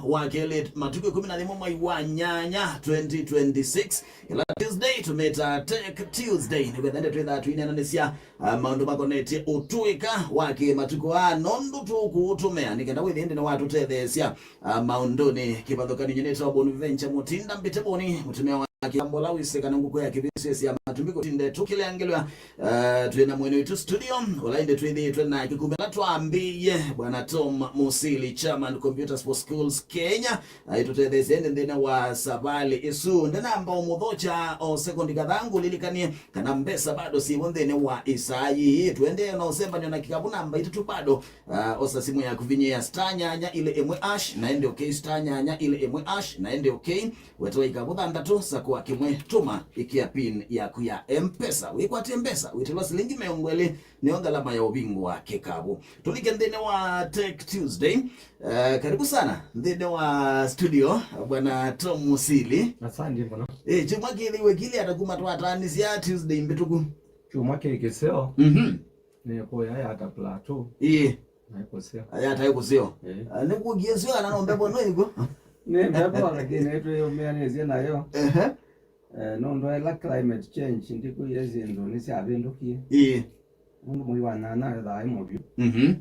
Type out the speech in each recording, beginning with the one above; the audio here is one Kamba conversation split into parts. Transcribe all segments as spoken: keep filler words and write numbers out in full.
wa kelĩ, matukũ ĩkũmi na yĩmwe mwai wa nyanya twenty twenty-six, ĩla Tuesday tũmĩtaa Tech Tuesday, nĩgetha ĩndĩ twĩthaa tũineenanĩsya, ah, maũndũ makonetye ũtũĩka wa kĩ-matukũ aa, nũndũ tũkũũtũmĩa nĩkenda wĩthĩe ĩndĩ nĩwatũtetheesya, ah, maũndũnĩ kĩvathũkany'o. Nyie nĩtawa Bonaventure Mũtinda Mbiteboni, mũtumĩa wa Kĩambola wĩsĩ kana ngũkũ ya kĩvĩsĩ sya matumbĩ kũtinde tũkĩleangĩlw'a. Uh, twĩ na mwene witũ studio, ũla ĩndĩ twĩthĩĩtwe nake kuma ĩla twambĩĩie, Bwana Tom Musili, Chairman Computers for Schools Kenya, aitũtetheesya ĩndĩ nthĩnĩ wa savalĩ ĩsu. Ndenamba ũmũthokya o sekondi kadhaa ngũlilikanie kana mbesa bado syĩvo nthĩnĩ wa ĩsaa yĩĩ. Tũendee na ũsembanĩo na kĩkavũ namba itatũ bado. Uh, osa simũ yaku, vinyĩa star nyanya ilĩ ĩmwe hash, na ĩndĩ okay, star nyanya ilĩ ĩmwe hash, na ĩndĩ okay. Wete wa ĩkavũ thanthatũ, sakũa kĩmwe, tũma, ĩkĩa pin yaku ya M-Pesa. Wĩkwatĩe mbesa, wĩtĩlwa silingi mĩongo ĩlĩ, nĩyo ngalama ya ũvingũa kĩkavũ. Tũlike nthĩnĩ wa Tech Tuesday. Eh, karibu sana nthĩnĩ wa studio, Bwana Tom Musili. Asante mũno. Eh, kyumwa kĩthĩiwe kĩlĩ ata kuma twataanĩsya Tuesday mbĩtũku? Kyumwa kĩ kĩseo. Mhm. Nĩ kũya yata plateau. Ĩĩ. Naĩ kũseo. Yata ĩ kũseo. Ĩĩ. Ah, nĩ kũkie sio kana no mbevo no ĩkw'o? Nĩ mbevo, lakini nĩtwĩyũmĩanĩsye nayo. Ehe. Eh, nũndũ ĩla climate change ndikwĩie syĩndũ nĩsyavĩndũkie. Ĩĩ. Nũndũ mwei wa nyanya wĩthaa wĩ mũvyũ. Mhm.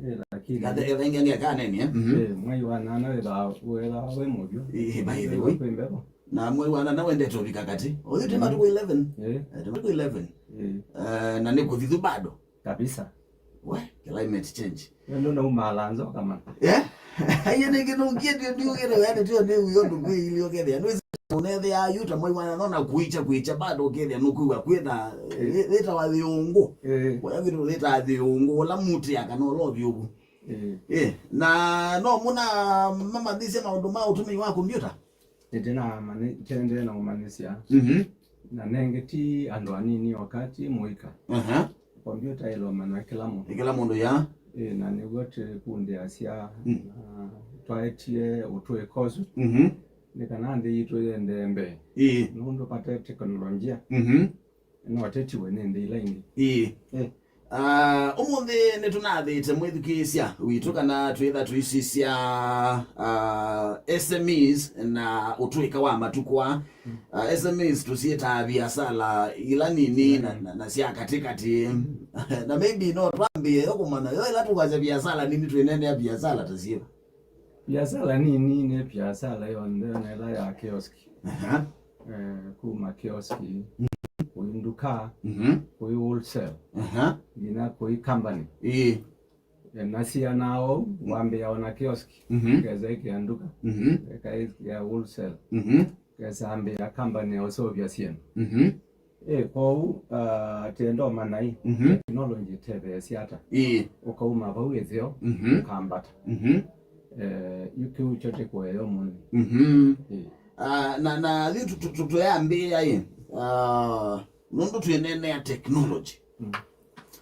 Ĩĩ, lakini Gathe ĩthengia ngia kaneni, eh? Mhm. Ĩĩ, mwei wa nyanya wĩthaa wĩthaa wĩ mũvyũ. Ĩĩ, by the way. Kwĩ mbevo. Na mwei wa nyanya wendete ũvika katĩ. Ũyũ twĩ matukũ eleven. Ĩĩ. Eh, twĩ matukũ eleven. Ĩĩ. Eh, na nĩ kũthithu bado. Kabisa. We, climate change. Ndio na umala nzo kama. Eh? Aye nĩngĩ nũkie ndio ndio kĩrĩ yani tio nĩ uyo ndũ kwĩ ilio kethĩa. Nĩ ũnethĩa yu ta mwai wa nyanya na kuicha kuicha bado kethĩa nũkwĩwa kwĩna Eh. Leta wa thiungu. Eh. Kwa hiyo leta thiungu la muti akana lo biubu. Eh. Eh, na no muna mama thise maũndũ ma ũtũmĩi wa kompyuta. Nĩtena mani-, tendee na ũmanyĩsya. Mhm. Na nenge ti andũ anini, wakati mũika. Aha. Kompyuta ĩlomanywa kĩla mũndũ. Nĩ kĩla mũndũ ya. Ĩ, na nĩw'o tũkundĩasya, Mm. na twaetie ũtũĩka ũsu. Mhm. Nĩ kana nthĩ yitũ yendee mbee. Ĩĩ. Nũndũ vate teknolonjia. Mhm. No tetiwe nĩ nthĩ ila ingĩ. Ĩĩ. Eh. Ah, ũmũnthĩ nĩtũnathĩte mwĩthukĩĩsya witũ kana twĩtha tũisisya, ah, S M Es na ũtũĩka wa matukũ aa. Mm. Ah, S M Es tũsyĩtaa viasala ila nini na, Mm. na, na sya katĩkatĩ. Mm. Na maybe no twambĩĩe yo kũmanya yo ila tũkwasya viasala nini twĩneenea viasala ta syĩva. Viasala nini nĩ viasala yonthe na ila ya kioski. Aha. Eh, kuma kioski, Mm. kũi nduka, Mhm. kũi wholesale, Aha. nginya kũi company. Ĩĩ. Eh, na siana ũu, wambĩĩa ona kioski, Mhm. ũkesa ĩkĩa nduka, Mhm. ĩkaĩkĩa wholesale, Mhm. ũkesa ambĩĩa company ya ũseũvya syĩndũ. Mhm. Eh, kwoou, ah, tenda ũmanya ĩ, Mhm. technology ĩtetheesya ata? Ĩĩ. Ũkauma vau ĩtheo, Mhm. ũkambata. Mhm. Eh, yu kĩu kyo tĩkũeyo mũnĩ. Mhm. Ĩĩ. Ah, na, na yu tu-, tu-, tu-, tũyambĩĩa ĩ, ah, nũndũ twĩneenea technology. Mm.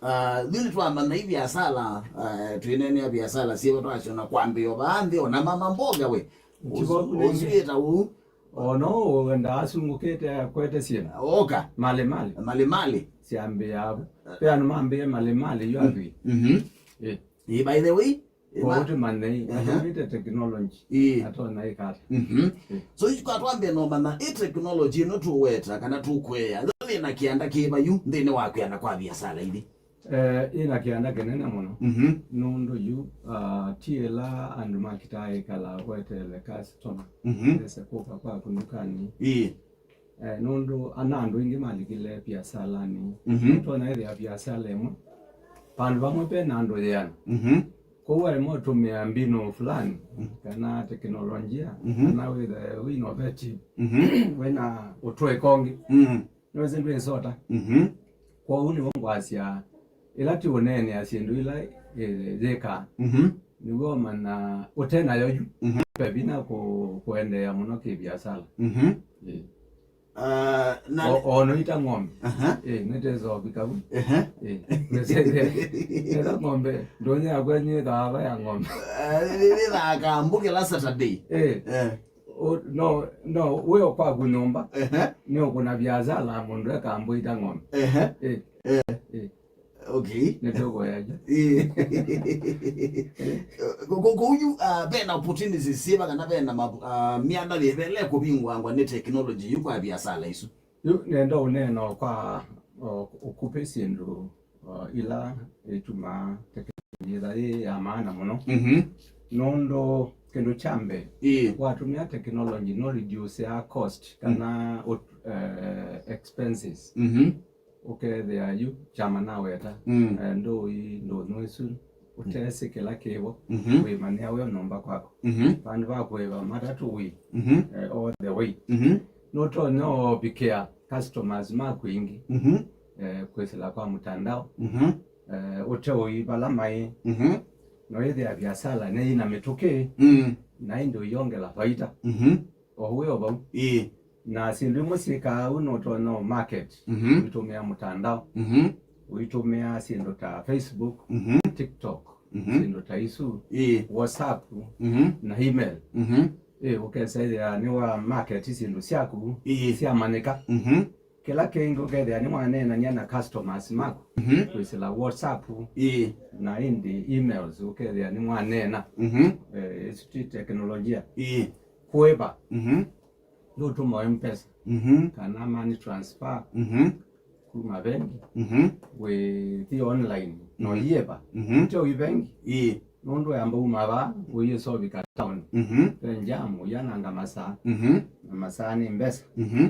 Ah, yu nĩtwamanya ĩ viasala, ah, twĩneenea viasala syĩva twasyona kwambĩĩa vaa nthĩ, ona mama mboga we. Ntivo Ũsu-, ũnenge. Ũsu wĩta ũu. Ona ũũ wendaa asungũkĩte akwete syĩndũ. Oka. Malĩ malĩ. Malĩ malĩ. Syambĩĩa avo. Ve andũ mambĩĩe malĩ malĩ yu athwii. Mhm. Ĩ. Ĩ, by the way, Kwa ma- ũtĩ manyei, Aha. atũmĩte technology. Ĩ. Atona ĩkata. Mhm. Ĩ. So, yu kwa twambĩe no mana, ĩ technology ĩno tũweta, kana tũkwea. Yo yĩna kĩanda kĩva yu, nthĩnĩ wa kwĩana kwa viasala ithi. Eh, ĩna kĩanda kĩnene mũno. Mhm. Nũndũ yu, ah, ti ĩla andũ makitaa ĩkala weteele customer. Mhm. Ese kũka kwaku ndukanĩ. Ĩĩ. Eh, nũndũ ana andũ aingĩ malikile viasalanĩ. Mhm. Nĩtwona ĩthĩa viasala ĩmwe. Vandũ vamwe ve na andũ yĩana. Mhm. Kwoou waĩma ũtũmĩa mbinu fulani, Mm. kana teknolonjia, Mhm. kana wĩthe wĩ innovative, Mhm. wĩna ũtũĩka ũngĩ. Mm. Nĩwĩsĩ ndwĩsota. Mhm. Kwoou nĩw'o ngwasya, ĩla ti ũneenea syĩndũ ila, eh, yĩkaa. Mhm. Nĩw'o ũmanya ũte nayo yu. Mhm. Ve vinya kũ-, kũendeea mũno kĩ-viasala. Mhm. Ĩĩ. Ah, na O, o noita ng'ombe. Aha. Ĩĩ, nĩtesovika vu. Ehe. Ĩĩ. Nĩsethĩa. Nĩtha ng'ombe. Ndũnyĩ yakwa nyĩ thaava ya ng'ombe. Ah, nĩ, nĩ, nĩ thaa kambu kĩla Saturday. Ĩĩ. Eh. O, no, no, wĩ o kwaku nyũmba, Ehe. Nĩ ũkũna viasala mũndũ ekambũita ng'ombe. Ehe. Ĩ. Eh. Ĩ. Okay. Nĩtũkũya yu. Ĩĩ. Ko- ko- kũu yu, ah, vena opportunities syĩva kana vena mavu- ah, myanya yĩva ĩla ĩkũvingũangwa nĩ technology yu kwa viasala isu? Yu nenda ũneena kwa, o, ũkupĩ syĩndũ, o, ila itumaa teknolonji yĩtha yĩ ya maana mũno. Mhm. Nũndũ kĩndũ kya mbee, ĩĩ, watũmĩa technology no reduce ya cost kana ut- eh, expenses. Mhm. Ũkethĩa yu kyama naweta, mm, eh, ndũi ndũnyũ isu, ũtesĩ kĩla kĩvo, mhm, wĩmanĩa wĩ o nyũmba kwaku. Mhm. Vandũ va kũĩva matatũ wĩ, mhm, eh, all the way. Mhm. Nũtonya ũvikĩa customers maku ĩngĩ, mhm, eh, kwĩsĩla kwa mtandao. Mhm. Eh, ũteũi vala maĩ. Mhm. No ĩthĩa viasala nĩ ĩna mĩtũkĩ, mm, na ĩndĩ ũiongela vaita. Mhm. O wĩ o vau. Ĩĩ. Na syĩndũ imwe syĩkaa ũu nũtonya ũ market, mhm, ũitũmĩa mtandao, mhm, ũitũmĩa syĩndũ ta Facebook, mhm, TikTok, mhm, syĩndũ ta isu, ĩĩ, WhatsApp, mhm, na email. Mhm. Ĩĩ, ũkesa ĩthĩa nĩ wa market syĩndũ syaku, ĩĩ, syamanyĩka. Mhm. Kĩla kĩngĩ ũkethĩa nĩ mwaneenany'a na customers maku, mhm, kwĩsĩla WhatsApp, ĩĩ, na ĩndĩ emails ũkethĩa nĩ mwaneena. Mhm. Eh, ĩsu ti teknolojia. Ĩĩ. Kũĩva. Mhm. Nũtũma M-Pesa, mhm, kana money transfer, mhm, kuma vengi, mhm, wĩthi online, no, mhm, yĩva. Mhm. Tyo i vengi. Ĩĩ. Nũndũ yamba uma vaa, ũyĩsovika town. Mhm. Ve njamu, yananga masaa. Mhm. Na masaa nĩ mbesa. Mhm.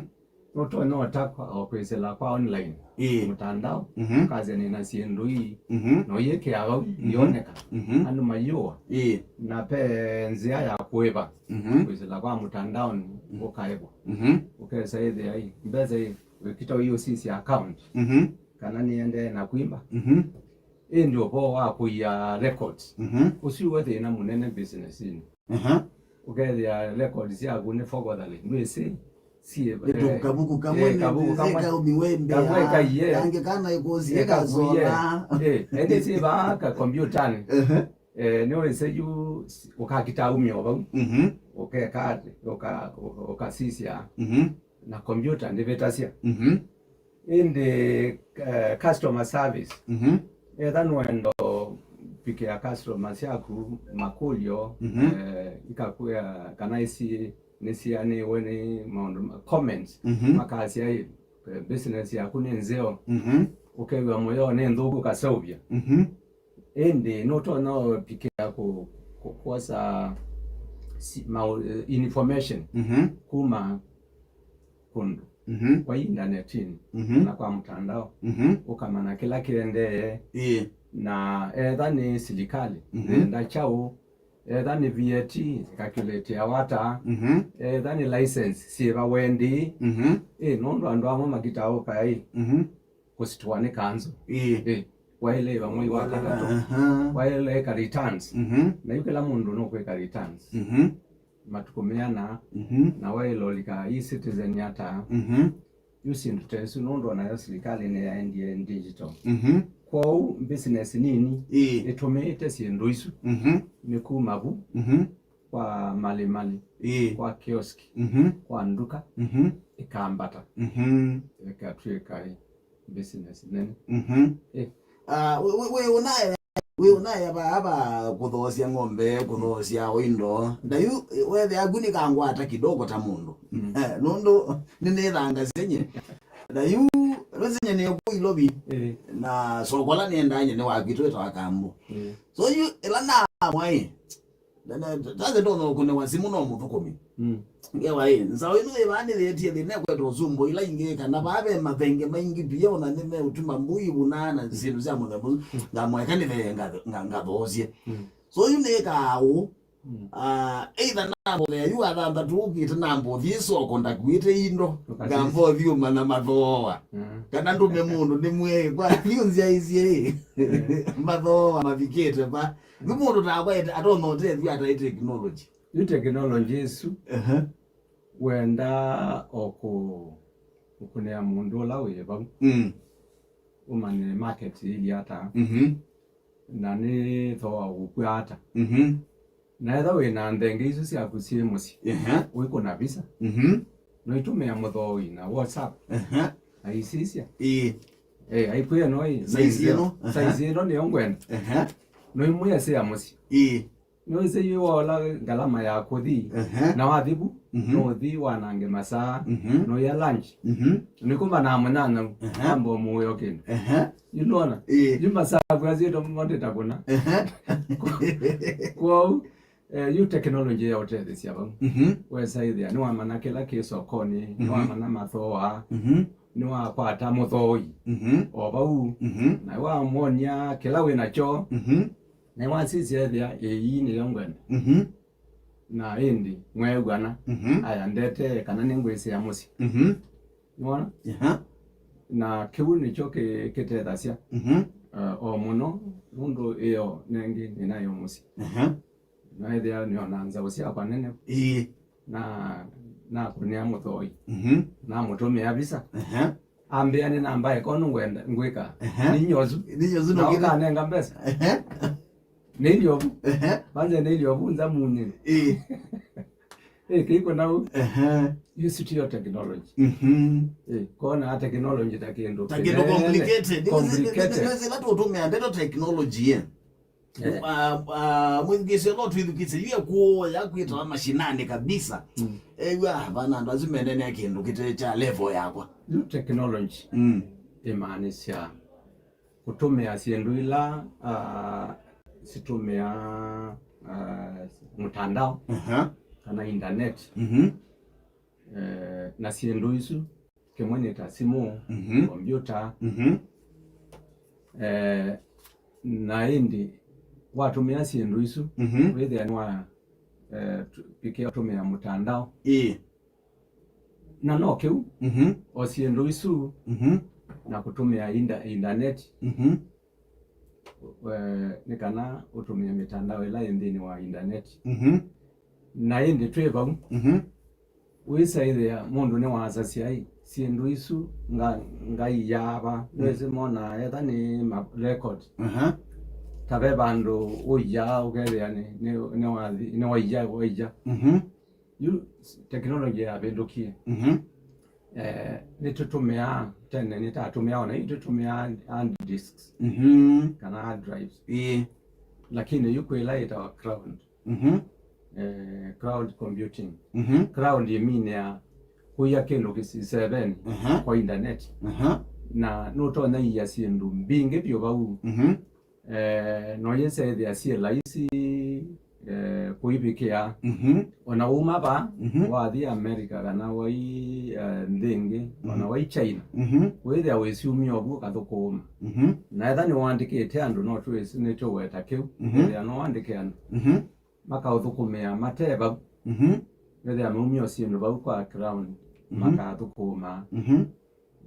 Nũtonya ũtakwa o kwĩsĩla kwa online. Ĩĩ. Mtandao, mhm, ũkasya nĩ na syĩndũ ii. Mhm. No yĩkĩa vau, mhm, yoneka. Mhm. Andũ mayũa. Ĩĩ. Na pe nzĩa ya kũĩva. Mhm. Kwĩsĩla kwa mtandaoni, mhm, ũkaĩvwa. Mhm. Ũkesa ĩthĩa ĩ, mbesa ĩ, wĩkita ũiũsisya account. Mhm. Kana nĩendee na kwimba. Mhm. Ĩndĩ ũvoo wa kũia records, mhm, ũsu wĩ thĩna mũnene businessinĩ. Aha. Ũkethĩa records syaku nĩ forgotten, ndwĩsĩ sie, ĩndĩ eh, kavuku kamwe, eh, kavuku kamwe, kaumiwe mbea, kamwe kaiye, kangĩ kana ĩkũsi, eh, kakuiye, ĩkasola. Eh, ĩndĩ syĩ vaa ka computernĩ. Aha. Eh, nĩwĩsĩ yu s- ũkakita umio vau. Mhm. Ũkeka atĩ, ũka- ũka- ũkasisya. Mhm. Na computer ndĩvĩtasya. Mhm. Ĩndĩ, eh, customer service. Mhm. Etha nũenda ũvikĩa customer syaku makũlyo, mhm, eh, ikakwĩa kana isi nĩsianĩwe nĩ maũndũ ma- comments, mhm, makasya ĩ, eh, business yaku nĩ nzeo. Mhm. Ũkew'a mũyo nĩ nthũku, ũkaseũvya. Mhm. Ĩndĩ nũtonya ũvikĩa kũ- kũ- kwosa si- mau- eh, information, mhm, kuma kũndũ, mhm, kwa intanetini, mhm, na kwa mtandao, mhm, ũkamanya kĩla kĩendee. Ĩĩ. Na etha nĩ silikalĩ, mhm, yenda kyaũ, etha nĩ V A T ĩkakiũlĩtĩawa ata, mhm, etha nĩ license syĩva wendi. Mhm. Ĩ, nũndũ andũ amwe makitaũka ĩ, mhm, kũsitwa nĩ kanzũ. Ĩĩ. Ĩ, waĩle ĩva mwei wa katatũ. Aha. Waĩle ĩka returns. Mhm. Na yu kĩla mũndũ nũkwĩka returns. Mhm. Matukũ meana, mhm, na waĩle ũlika e-citizen ata. Mhm. Yu syĩndũ ta isu nũndũ onayo silikalĩ nĩyaendie digital. Mhm. Kwoou business nini, ĩĩ, ĩtũmĩĩte syĩndũ isu, mhm, nĩ kuma vu, mhm, kwa malimali, ĩĩ, kwa kioski, mhm, kwa nduka, mhm, ĩkambata, mhm, ĩkatw'ĩka ĩ business nene. Mhm. Ĩ. Ah, we, we, we ũnaye, we ũnaye va, va kũthoosya ng'ombe, kũthoosya o indo. Na yu, eh, wethĩa aku nĩkangwata kidogo ta mũndũ. Mm. Eh, nũndũ nĩnĩthangasya nye. Na yu, rũsenye nĩ kũ Ilovi. Ĩĩ. Na soko la nĩendaa nye nĩ wakwitũ wĩtawa Kambu. Ĩĩ. So yu, ĩla namwaĩ, na, na, tathe ndonya ũkũnĩwa simũ no mũthũkũmi. Mm. Ngewa ĩ, nzaũ ĩno ĩvanĩthĩtie thĩna kweta ũsumbũ ila ingĩ, kana vaa ve mathenge maingĩ via, ona nĩmeũtuma mbũi ivunaa na syĩndũ sya mũthemba ũsu. Mm. Ngamweka nĩvee nga- nga- ngathoosye. Mm. So yu nĩkaa ũu. Mm. Ah, either nambothea yu athanthatũ ũkĩte nambothi soko ndakuĩte indo, ũkasisi, ngambothi ũmanya mathooa. Mm. Kana ndũme mũndũ nĩmwĩe kwa thiũ nzyaisye ĩ. Mm. Mathooa mavikĩte va. Yu mũndũ takwa ete- atonya ũtethw'a ata ĩ technology? Yu technology ĩsu, ehe, wenda o kũ- kũkũnĩa mũndũ ũla wĩ vau. Mm. Ũmanye market ĩilyĩ ata. Mhm. Na nĩ thooa ũkw'a ata. Mhm. Na etha wĩ na nthenge isu syaku syĩ mũsyĩ, ehe, ũikũna visa. Mhm. No itũmĩa mũthooi na WhatsApp. Ehe. Aisisya. Ĩĩ. Eh, aikwĩa no ĩ. Size ĩno. Aha. Size ĩno nĩyo ngwenda. Aha. No imwe ĩsĩ ya mũsyĩ. Ĩĩ. Nĩwĩsĩ yu wola ngalama ya kũthi. Aha. Na wathi vu, mhm, no ũthi wanange masaa, mhm, no ya lunch. Mhm. Nĩkũmba na mũnyanya, aha, amba mũyo kĩndũ. Aha. You know na? Ĩĩ. Yu masaa kwa zito mote takuna. Aha. Kwa, kwa Eh, yu technology ya ũtethesya vau. Mhm. Wesa ĩthĩa nĩwamanya kĩla kĩ sokonĩ, mhm, nĩwamanya mathooa, mhm, nĩwakwata mũthooi, mhm, o vau, mhm, na wamwonia kĩla wĩ nakyo, mhm, na wasisya ĩthĩa ĩĩ nĩyo ngwenda. Mhm. Na ĩndĩ mweew'ana, mhm, aya ndete kana nĩngwĩsĩa mũsyĩ. Mhm. Nĩwona? Aha. Na kĩu nĩkyo kĩ-, kĩtethasya. Mhm. Eh, o mũno nũndũ ĩyo nengĩ nĩnayo mũsyĩ. Aha. Naĩthĩa nĩona nzaũ syakwa nene. Ĩĩ. Na nakũnĩa mũthoi. Mhm. Namũtũmĩa visa. Ehe. Ambĩa nĩ namba ĩko nũngwenda ngwĩka. Ehe. Nĩ nyozu. Nĩ nyozu. Na nũkĩte ũkanenga mbesa. Ehe. Nĩ iliovu. Ehe. Kwanza nĩ iliovu nza munini. Ĩĩ. Ĩĩ, kĩiko nau. Ehe. Yu sitio technology. Mhm. Ĩĩ, kona technology ta kĩndũ ta kĩndũ kĩnene, complicated. Complicated. Nĩ zila tũtũmĩa ndeto technology, eh. Eh. Ah, ah, mwĩthukĩĩsye no twĩthukĩĩsye yu ekuoya kwĩtawa mashinani kabisa. Mm. Ew'a vana andũ asu menenea kĩndũ kĩte kya level yakwa. Yu technology, mm, ĩmaanisya kũtũmĩa syĩndũ ila, ah, situmĩa, ah, mũtandao, aha, kana internet. Mhm. Eh, na syĩndũ isu kĩmwe nĩ ta simũ, mhm, kombyũta. Mhm. Eh, na ĩndĩ watũmĩa syĩndũ isu, mhm, wĩthĩa nĩwa, eh, tu-, pikia ũtũmĩa mũtandao. Ĩĩ. Na no kĩu, mhm, o syĩndũ isu, mhm, na kũtũmĩa inda-, indaneti. Mhm. Eh, nĩ kana ũtũmĩe mĩtandao ĩla yĩ nthĩnĩ wa indaneti. Mhm. Na ĩndĩ twĩ vau, mhm, wĩsaĩthĩa mũndũ nĩwasasya, "Ĩ, syĩndũ isu nga-, ngaiyaa va?" Mm. Nĩwĩsĩ monaa etha nĩ ma record. Aha. Ta ve vandũ ũiyaa ũkethĩa nĩ, nĩ, nĩwathi-, nĩwaiya, waiya. Mhm. Yu s-, technology yavĩndũkie. Mhm. Eh, nĩtũtũmĩaa, tene nĩtatũmĩaa, ona yu tũtũmĩaa hard disks, mhm, kana hard drives. Ĩĩ. Lakini yu kwĩ ĩla yĩtawa cloud. Mhm. Eh, cloud computing. Mhm. Cloud ĩminĩa kũia kĩndũ kĩsi-, seven, aha, kwa internet. Aha. Na nũtonya ia syĩndũ mbingĩ vyũ vau. Mhm. Eh, no yĩsethĩa syĩ laisi, eh, kũivĩkĩa. Mhm. Ona uma va, mhm, wathi America kana wai, eh, nthĩ ĩngĩ, ona, mhm, wai China, mhm, wĩthĩa wĩsyumya ũvu ũkathũkũma. Mhm. Na etha nĩwaandĩkĩte andũ, no twĩsĩ nĩtũweta kĩu, mhm, wĩthĩa no wandĩke andũ, mhm, makaũthũkũmĩa mate vau. Mhm. Wĩthĩa maumya syĩndũ vau kwa ground, mhm, makathũkũma. Mhm.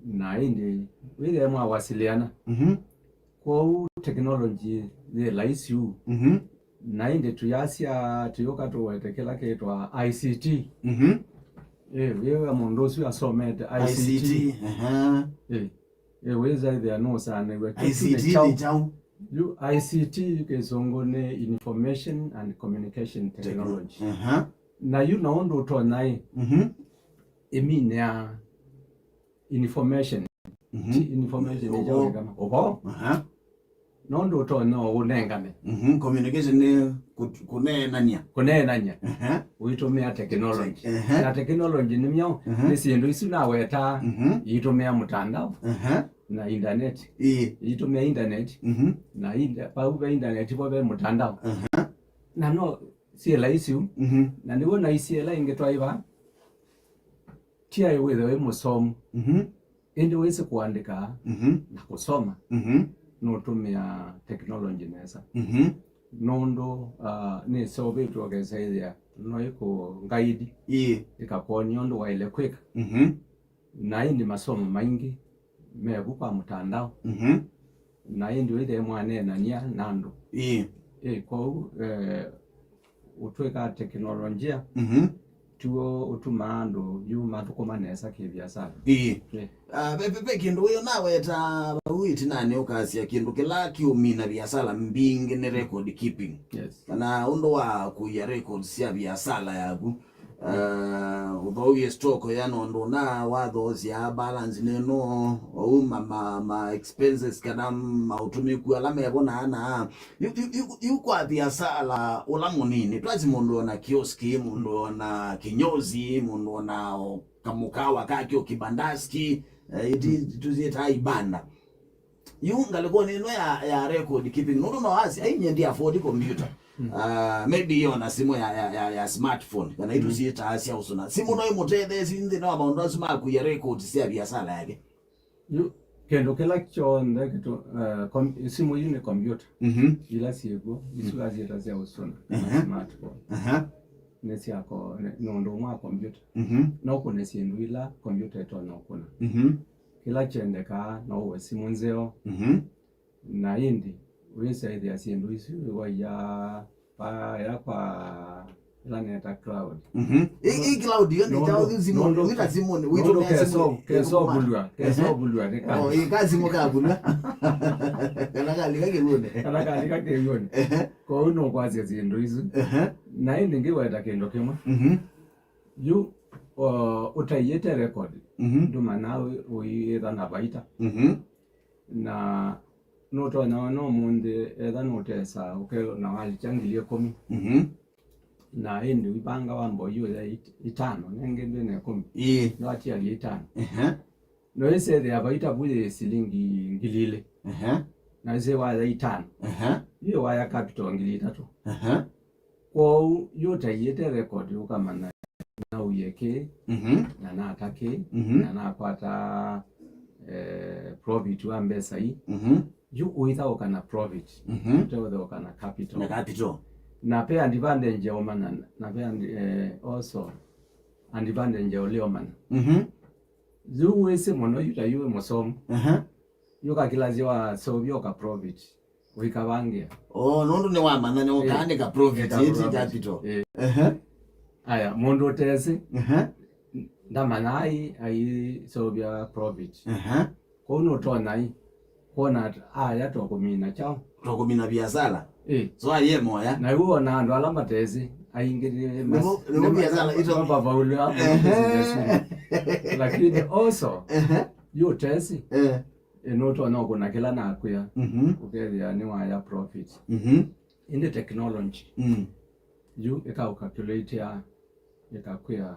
Na ĩndĩ wĩthĩa mwawasiliana. Mhm. Kwoou technology yĩ laisi ũu. Mhm. Na ĩndĩ tũyasya tũyũka tũwete kĩla kĩtwa I C T. Mhm. Ĩ, wĩw'a mũndũ ũsu asomete I C T. I C T, aha. Ĩ, ĩ, wĩsa ĩthĩa nũsanĩw'e kĩu I C T nĩ kyaũ? Nĩ kyaũ? Yu I C T kĩsũngũ nĩ Information and Communication Technology. Techno-, aha. Na yu no ũndũ ũtonya ĩ, mhm, ĩminĩa information. Mhm. Ti information, ũvoo. Ĩkyaũ kama? Ũvoo. Aha. Nũndũ ũtonya ũnengane. Mhm. Communication nĩ kũ-, kũneenany'a. Kũneenany'a. Aha. Ũitũmĩa technology. Aha. Na technology nĩ myaũ? Aha. Nĩ syĩndũ isu nawetaa, mhm, iitũmĩa mũtandao, aha, na internet. Ĩĩ. Iitũmĩa internet, mhm, na inda-, pau ve internet vo ve mũtandao. Aha. Na no syĩ laisi ũu. Mhm. Na nĩw'o na isyĩ ĩla ĩngĩ twaĩva. Ti aĩ wĩthĩwe wĩ mũsomu, mhm, ĩndĩ wĩsĩ kũandĩka, mhm, na kũsoma, mhm, nũtũmĩa technology nesa. Mhm. Nũndũ, ah, nĩseũvĩtw'e ũkesa ĩthĩa no ĩkũngaidi, ĩĩ, ĩkakwony'a ũndũ waĩle kwĩka. Mhm. Na ĩndĩ masomo maingĩ me vu kwa mũtandao. Mhm. Na ĩndĩ wĩthĩe mwaneenany'a na andũ. Ĩĩ. Ĩ, kwoou, eh, ũtw'ĩka teknolonjia, mhm, tiw'o ũtumaa andũ yu mathũkũma nesa kĩ-viasala. Ĩĩ. Ĩ. Ah, ve, ve, ve kĩndũ wĩ ũnaweta vau ĩtinanĩ ũkasya kĩndũ kĩla kĩũmina viasala mbingĩ nĩ record keeping. Yes. Kana ũndũ wa kũia records sya viasala yaku. Uh, ũthowie stock ya nũndũ na wathoosya balance nĩno, ũu ma, ma, ma expenses kana maũtũmĩku ala mevo na ana. Yu, yu, yu, yu kwa biasala ũla mũnini, twasi mũndũ ona kioski, mũndũ ona kinyozi, mũndũ ona o kamũkawa kake o kibandaski, eh, iti tuziĩtaa ibanda. Yu ngalĩkonĩ ĩno ya, ya record keeping, nũndũ no asi, ai, nye ndi afford computer. Uh, maybe yo na simũ ya, ya, ya, ya smartphone, kana itu ciĩtaa sya ũsũna. Simũ no ĩmũtetheesye nthĩnĩ wa maũndũ asu ma kũia records sya biasala yake. Yu, kĩndũ kĩla kyonthe kĩtũ, uh, kom-, simũ yu nĩ computer. Mhm. Ila syĩkw'o, isu asyĩta sya ũsũna, smartphone. Aha. Nĩ sya ko-, nĩ, nĩ ũndũ ũmwe wa computer. Mhm. No kũne syĩndũ ila computer ĩtonya ũkũna. Mhm. Kĩla kyendekaa no ũwe simũ nzeo. Mhm. Na ĩndĩ wĩsaĩthĩa syĩndũ isu waia pa, ya kwa ĩla neta cloud. Mhm. Ĩ, ĩ cloud yo nĩ kyaũ simũ, wĩta simũ nĩ, wĩtũmĩa simũ kesovulwa, kesovulwa nĩ ka. Oh, ĩ ka simũ kavulwa. Kana kalika kĩw'ũnĩ. Kana kalika kĩw'ũnĩ. Ehe. Kwoou nũkwasya syĩndũ isu. Ehe. Na ĩndĩ ngĩweta kĩndũ kĩmwe. Mhm. Yu, o, ũtaiĩte record, mhm, ndũmanya ũ-, ũiĩtha na vaita. Mhm. Na nũtonya ona ũmũnthĩ, etha nũtesa ũke na walikya ngili ĩkũmi. Mhm. Na ĩndĩ ũivanga wamba ũiũya it-, itano, nengĩ ndwĩ na ĩkũmi. Ĩĩ. Ndwatialya itano. Ehe. No ĩsethĩa vaita vu yĩ silingi ngili ilĩ. Ehe. Na ĩsĩ waya itano. Ehe. Yĩ waya capital ngili itatũ. Ehe. Kwoou, yu ũtaiĩte record ũkamanya nauie kĩ, mhm, na nata kĩ, mhm, na nakwata, eh, profit wa mbesa ii. Mhm. Yu ũithaũka na profit, mhm, ũteũthaũka na capital. Na capital. Na pe advantage ya ũmanya, na pe ad-, eh, also advantage ya ũlĩ ũmanya. Mhm. Yu wĩsĩ mũno, yu ta yu wĩ mũsomu. Aha. Yu kakilasya waseũvya ũka profit. Ũikavangĩa. Oh, nũndũ nĩwamanya nĩ, eh, ũkaandĩka profit, ĩta ĩti profit, capital. Eh. Ehe. Aya, mũndũ ũtesĩ, ehe, ndamanya ai, aiseũvya profit. Ehe. Kwoou nũtonya ai kwona at-, aya tokũmina kyaũ? Tokũmina biasala. Eh. So aye moya. Na yu ona andũ ala matesĩ, aingĩ nĩ mas-, nĩvo, nĩvo nĩ ma-, biasala ito- mavaulu hapo. Ehe. Lakini also, ehe, yu ũtesĩ, eh, ĩ, nũtonya ũkũna kĩla nakwĩa, mhm, ũkethĩa nĩwaya profit. Mhm. Ĩndĩ technology, mm, yu ĩkaũcalculatea, ĩkakwĩa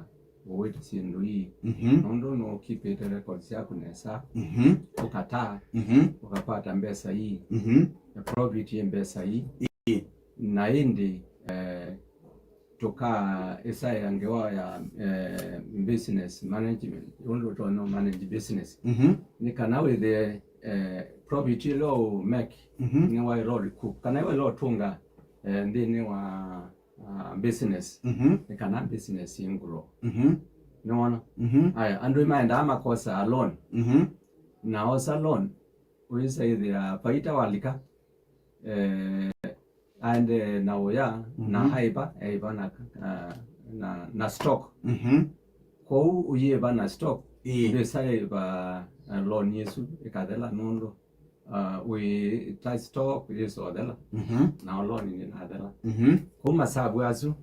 ũwĩta syĩndũ ii. Mhm. Nũndũ nũkipĩte records syaku nesa, mhm, ũkataa, mhm, ũkakwata mbesa ii, mhm, na profit yĩ mbesa ii. Ĩĩ. Na ĩndĩ, eh, tũkaĩsaĩa ngewa ya, eh, business management, ũndũ ũtonya manage business. Mhm. Nĩ kana wĩthĩe, eh, profit ĩla ũ make, mhm, nĩwaĩla recoup, kana waĩla ũtũnga, eh, nthĩnĩ wa, ah, business. Mhm. Nĩ kana business ĩ grow. Mhm. Nĩwona? Mhm. Aya, andũ maendaa makosaa loan. Mhm. Na osa loan, wĩsaĩthĩa vaita walika, eh, aendee na ũya, na, mhm, aiva, aiva na, na, na, na stock. Mhm. Kwoou ũyĩva na stock, ĩĩ, ndwĩsaĩva, uh, loan ĩsu ĩkathela nũndũ, uh, wĩ ta stock yĩsothela, mhm, na loan nĩnathela. Mhm. Kwoou masavu asu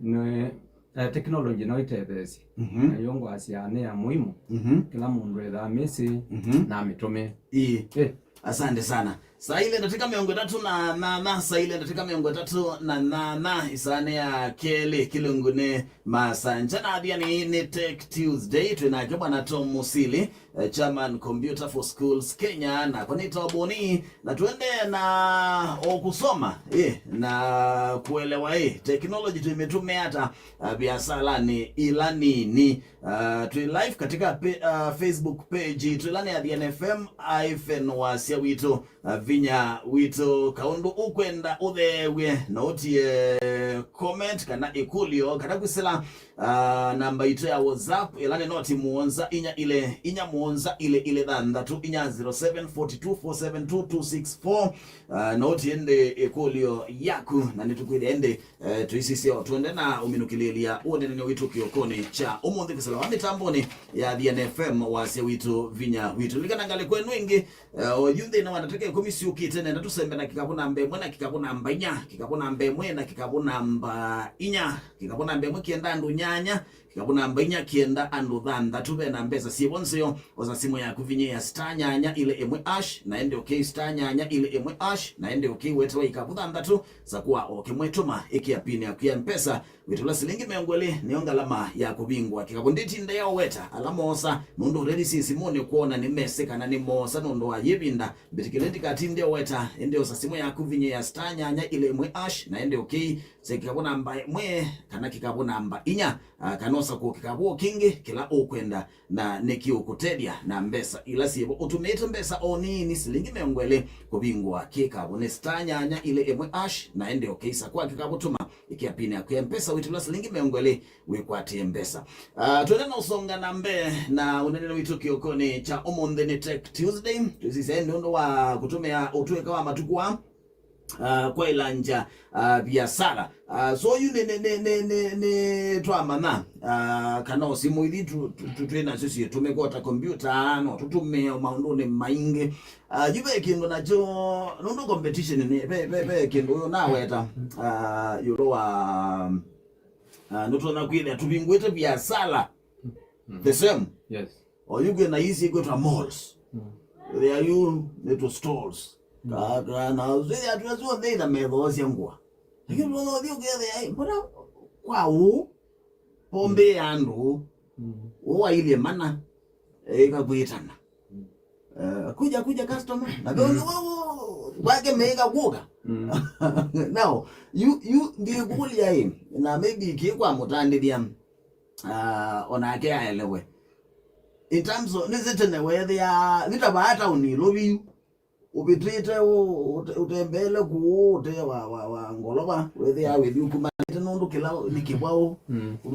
nĩ, eh, technology no ĩtetheesye. Mhm. Na yo ngwasya nĩ ya muhimu. Mhm. Kĩla mũndũ ethaa mĩsĩ, mhm, na amĩtũmĩe. Ĩĩ. Eh. Asante sana. Saa ile ndatĩka mĩongo ĩtatũ na nana, saa ile ndatĩka mĩongo ĩtatũ na nana, ĩsaanĩ ya kelĩ kĩlungunĩ masanja na athiani nĩ Tech Tuesday. Twĩ nake Bwana Tom Musili, eh, chairman Computer for Schools Kenya, na kwa nĩ Tom Boni, na tuende na o kusoma, eh, na kuelewa, eh, technology tuimĩtũmĩa ata, ah, biasalanĩ ila nini. Ah, twĩ live katika pe-, ah, Facebook page, twĩla nĩ Athiani F M hyphen wasya witũ, ah, vinya witũ. Kaũndũ ũkwenda ũtheew'e, no ũtie comment kana ĩkũlyo, kana kwĩsĩla, ah, namba itũ ya WhatsApp, ĩla nĩ noti mũonza inya ilĩ, inya mũonza ilĩ ilĩ thanthatũ inya, zero seven four two four seven two two six four. Ah, no ũtie ndĩ ĩkũlyo yaku, na nĩtũkwĩthĩa ndĩ, eh, tũisisya o twende na ũminũkĩlĩĩlya ũnenenĩ witũ kĩokonĩ kya ũmũnthĩ kwĩsĩla wa mĩtambonĩ ya Athiani F M wasya witũ vinya witũ. Lilikana ngalĩko ĩno ĩngĩ, eh, oyu nthĩnĩ wa ndatĩka ĩkũmi syũkĩte, nenda tũsembe na kĩkavũ namba ĩmwe na kĩkavũ namba inya, kĩkavũ namba ĩmwe na kĩkavũ namba inya, kĩkavũ namba ĩmwe kĩenda andũ nyanya, kĩkavũ namba inya kĩenda andũ thanthatũ. Ve na mbesa syĩvo nzeo, osa simũ yaku vinyĩa star nyanya ilĩ ĩmwe hash, na ende okay star nyanya ilĩ ĩmwe hash, na ende okay wetewa ikavũ thanthatũ, sakũa o kĩmwe, tũma ĩkĩa pin yaku ya mpesa, wĩtũla silingi mĩongo ĩlĩ nĩyo ngalama ya kũvingũa kĩkavũ. Ndĩtinde ya ũweta ala moosa, nũndũ ũtethĩ syĩ simũnĩ kwona nĩ mesĩ kana nĩ moosa nũndũ wa yĩvinda. Mbĩtĩkĩle ndikatinde ũweta, ĩndĩ osa simũ yaku vinyĩa star nyanya ilĩ ĩmwe hash, na ende okay, se kĩkavũ namba ĩmwe kana kĩkavũ namba inya, ah, kana osa kũo kĩkavũ o kĩngĩ kĩla ũkwenda, na nĩkĩũkũtethya na mbesa ila syĩvo. Ũtũmĩĩte mbesa o nini, silingi mĩongo ĩlĩ, kũvingũa kĩkavũ nĩ star nyanya ilĩ ĩmwe hash, na ende okay, sakũa kĩkavũ, tũma ĩkĩa pin yaku ya mpesa, wĩtũla silingi mĩongo ĩlĩ, wĩkwatĩe mbesa. Ah, twende na ũsonga na mbee na ũnene witũ kĩokonĩ kya ũmũnthĩ. Nĩ Tech Tuesday, twĩsisya nĩ ũndũ wa kũtũmĩa ũtũĩka wa matukũ aa, ah, kwa ilanja, ah, biasara. Ah, so yu nĩ, nĩ, nĩ, nĩ, nĩ, nĩ twamanya, ah, kana o simũ ithi tu, tu, tu, twĩ nasyo syĩtũmĩka ta kompyuta, no tũtũmĩe maũndũnĩ maingĩ. Ah, yu ve kĩndũ nakyo, nũndũ competition nĩ, ve, ve, ve kĩndũ ũyũ naweta, ah, ĩũlũ wa, ah, nũtonya kwĩthĩa tũvingũĩte biasara the same. Yes. O yu kwĩ na isi kwĩtwa malls. There you little stalls. Ka, ka, na zile atu zonthe ina metho cia ngũa. Lakini ũthothi ũkethĩa, "Ai, mbona kwa ũũ?" Pombe ya andũ, ũũ ailyĩ mana, ĩkakwĩtana. Eh, kuja, kuja customer. Na thongi wao wake mega kuoga. Now, you, you, ndikulia hii, na maybe kikwa mũtandĩthya, ah, onake aelewe. In terms of, nĩsĩ tene wethĩa, nĩtavaa taũni ĩlovi yu. Ũvĩtĩte ũ-, ũte-, ũtembeele kũũ ũte wa, wa, wa ngolova, wethĩa wĩthi ũkumanĩte nũndũ kĩla nĩ kĩvaũ,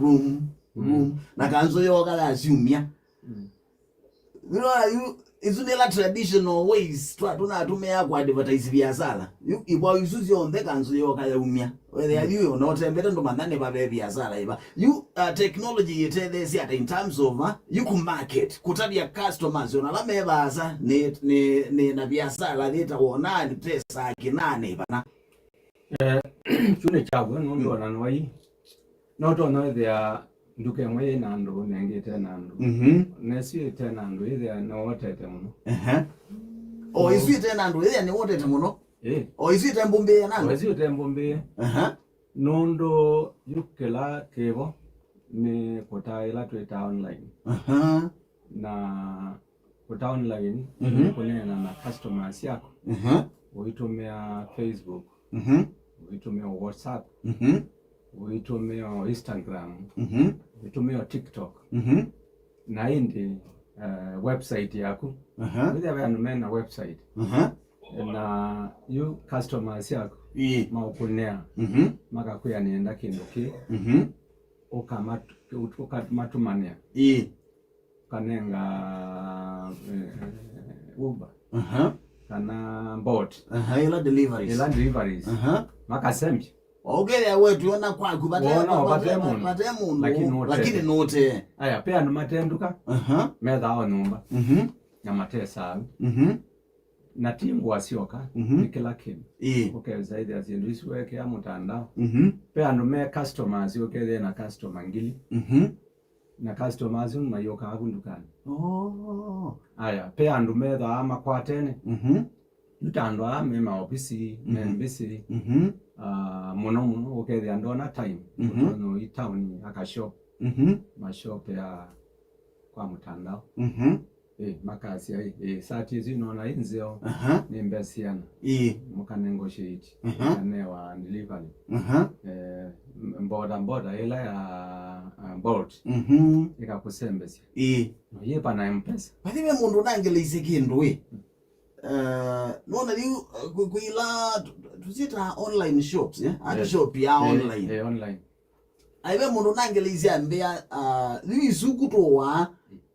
room, room. Na kanzũ yoka ya syumya. Nĩwona yu, isu nĩla traditional ways twa tũnatũmĩaa kũ advertise biasala. Yu, ivau isu syonthe kanzũ yoka yaumya. Wethĩa yu ona ũtembete ndũmanya nĩ vave biasala ĩva. Yu, uh, technology yĩtetheesya ata in terms of, uh, yu kũ market, kũtavya customers, ona ala me vaasa, nĩ, nĩ, nĩ na biasala yĩtawa ona nĩ pesa kĩnaa nĩ vana. Eh, kyu nĩ kyaw'o, nũndũ ona nwai, no tonya wĩthĩa nduka ĩmwe yĩ na andũ, na ĩngĩ ĩte na andũ. Mhm. Na ĩsu ĩte na andũ, yĩthĩa nĩwotete mũno. Ehe. O, ĩsu ĩte na andũ, yĩthĩa nĩwotete mũno. Ĩ. O, ĩsu ĩte mbũmbĩe na andũ. O, ĩsu ĩte mbũmbĩe. Aha. Nũndũ yu kĩla kĩvo nĩ kũtaa ĩla twĩtaa online. Aha. Na kũta online, mhm, nĩ kũneena na customers syaku. Mhm. Ũitũmĩa Facebook, mhm, ũitũmĩa WhatsApp, mhm, ũitũmĩa Instagram, mhm, ũitũmĩa TikTok. Mhm. Na ĩndĩ, eh, website yaku. Aha. Wĩthĩa ve andũ mena website. Aha. Na yu customers syaku, ĩĩ, maũkũnea, mhm, makakwĩa nĩenda kĩndũ kĩ, mhm, ũkamat-, ũkamatũmanĩa. Ĩĩ. Kanenga, eh, Uber, aha, kana Bolt. Aha, ila deliveries. Ila deliveries. Aha. Makasembya. Ũkethĩa we tuona kwaku vate, wona vate, vate mũndũ, vate mũndũ, lakini nũte, lakini nũte. Aya, pe andũ mate nduka, aha, methaa o nyũmba, mhm, na mate savu. Mhm. Na ti ngũa syoka, mhm, nĩ kĩla kĩndũ. Ĩĩ. Ũkesa ĩthĩa syĩndũ isu wekea mũtandao. Mhm. Pe andũ me customers, ũkethĩa na customer ngili. Mhm. Na customers asu mayũkaa vu ndukanĩ. Oh. Aya, pe andũ methaa makwatene. Mhm. Yu ta andũ aa me maovisi, me, mhm, mbisi. Mhm. Ah, mũno mũno, ũkethĩa ndona time, mhm, ũtonya ũi taoni akashop. Mhm. Mashop ya kwa mũtandao. Mhm. Ĩ, makasya, ĩ, ĩ, sati ĩsu nona ĩ nzeo, aha, nĩ mbesa siana. Ĩ. Mũka negotiate, aha, ĩkanewa delivery. Aha. Eh, m-, boda boda ĩla ya, uh, Bolt, mhm, ĩkakũsembesya. Ĩ. No yĩpa na M-Pesa. Bathi ve mũndũ ũnangeleisye kĩndũ ĩ. Eh, nona yu, eh, kwĩ, kwĩ ila tu-, tu-, tũsyĩtaa online shops, eh? Ati, eh, shop ya, eh, online. Eh, online. Aive mũndũ nangeleisye ambĩa, ah, yu isu kũtũaa,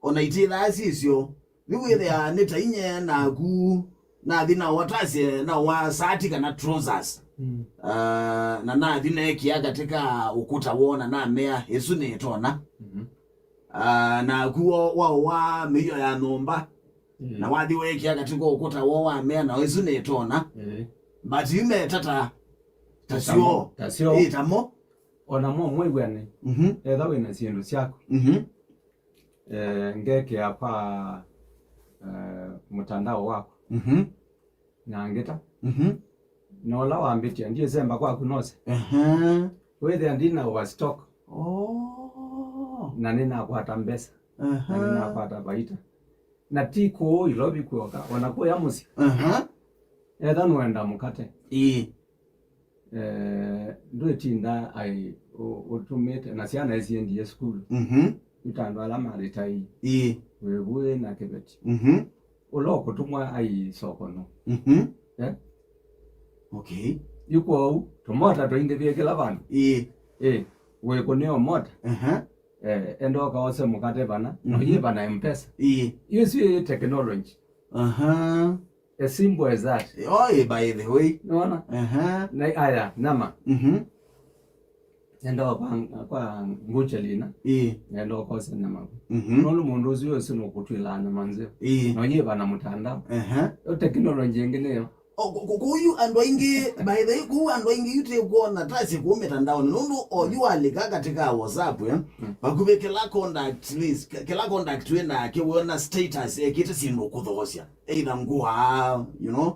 ona itĩthaa syĩsyo. Yu wĩthĩa nĩ ta inye naku, nathi na watasye, na wa sati kana trousers. Mm. Ah, na nathi nekia katika ũkũta wona namea, ĩsu nĩtona. Mhm. Ah, naku wa, wa, wa mĩio ya nyũmba. Mm. Na wathi weekĩa katĩ ka ũkũta woo wa mea, na ĩsu nĩtona. Eh. But yu meta ta, ta Tamo, syo. Ta syo. Ĩ, tamo. Ona mo mwĩw'ane. Mhm. Etha wĩ na syĩndũ syaku. Mhm. Eh, ngekĩa kwa, eh, mũtandao waku. Mhm. Na ngĩta. Mhm. Na ũla wambĩtya, ndiĩsemba kwaku nose. Aha. Wĩthĩa ndina overstock. Oh. Na nĩnakwata mbesa. Aha. Na nĩnakwata vaita. Na ti kũũ Ilovi kw'oka, ona kũya mũsyĩ. Aha. Etha nũenda mũkate. Ĩĩ. Eh, ndwĩtinda ai ũ-, ũtũmĩte, na syana isiendie sukulu. Mhm. Yu ta andũ ala malĩtaii. Ĩĩ. Wĩvũĩ na kĩveti. Mhm. Ũla ũkũtũmwa ai soko no. Mhm. Eh? Okay. Yu kwoou, tũmota tũingĩvie kĩla vandũ. Ĩĩ. Ĩĩ, wĩkũnĩo mota. Aha. Eh, enda ũkaose mũkate vana, no Mhm. yĩ vana M-Pesa. Ĩĩ. Yu ĩsu yĩ technology. Aha. As simple as that. Oi, by the way. Nona? Aha. Na aya, nama. Mhm. Enda kwa, kwa mbucheli ĩna. Ĩĩ. Enda ũkose nama. Mhm. Nũndũ mũndũ ũsu ũsu nũkũtwĩlaa nama nzeo. Ĩĩ. No yĩ vana mũtandao. Aha. Yo technology ĩngĩ nĩyo. O, kũ-, kũ-, kũu yu andũ aingĩ, by the way, kũu andũ aingĩ yu tĩkwona tasi kũu mĩtandaonĩ, nũndũ o yu walika katika WhatsApp, eh, Mm. vakuvĩ kĩla contact list, kĩ-, kĩla contact wĩ nake wĩona status ekĩte syĩndũ ũkũthoosya, either ngũa, you know.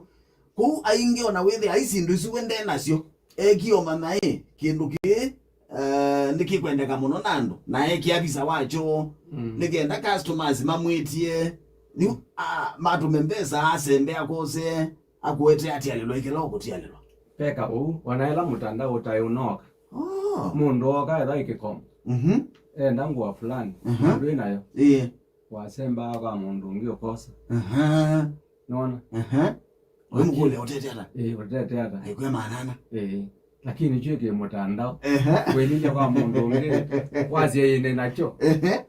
Kũu aingĩ ona wĩthĩa ai syĩndũ isu we nde nasyo, ekio manya ĩ, kĩndũ kĩĩ, eh, nĩkĩkwendeka mũno na andũ, na ekĩa visa wakyo, Mm. nĩkenda customers mamwĩtie, yu, ah, matũme mbesa, asembea kose, akũete atialĩlwa ĩkĩla ũkũtialĩlwa. Peka ũu, ona ĩla mũtandao ũtaĩ ũnooka. Oh. Mũndũ ooka etha ĩkĩkomo. Mhm. Enda ngũa fulani, Mhm. ndwĩ nayo. Ĩĩ. Wasembaa kwa mũndũ ũngĩ ũkosa. Aha. Nona? Aha. Lakini ũmũkũlya ũtete ata? Ĩĩ, ũtete ata? Aikwĩa maana ana. Ĩĩ. Lakini kyĩ kĩ mũtandao. Ehe. Wĩlilya kwa mũndũ ũngĩ, wasya ĩnĩ nakyo. Ehe.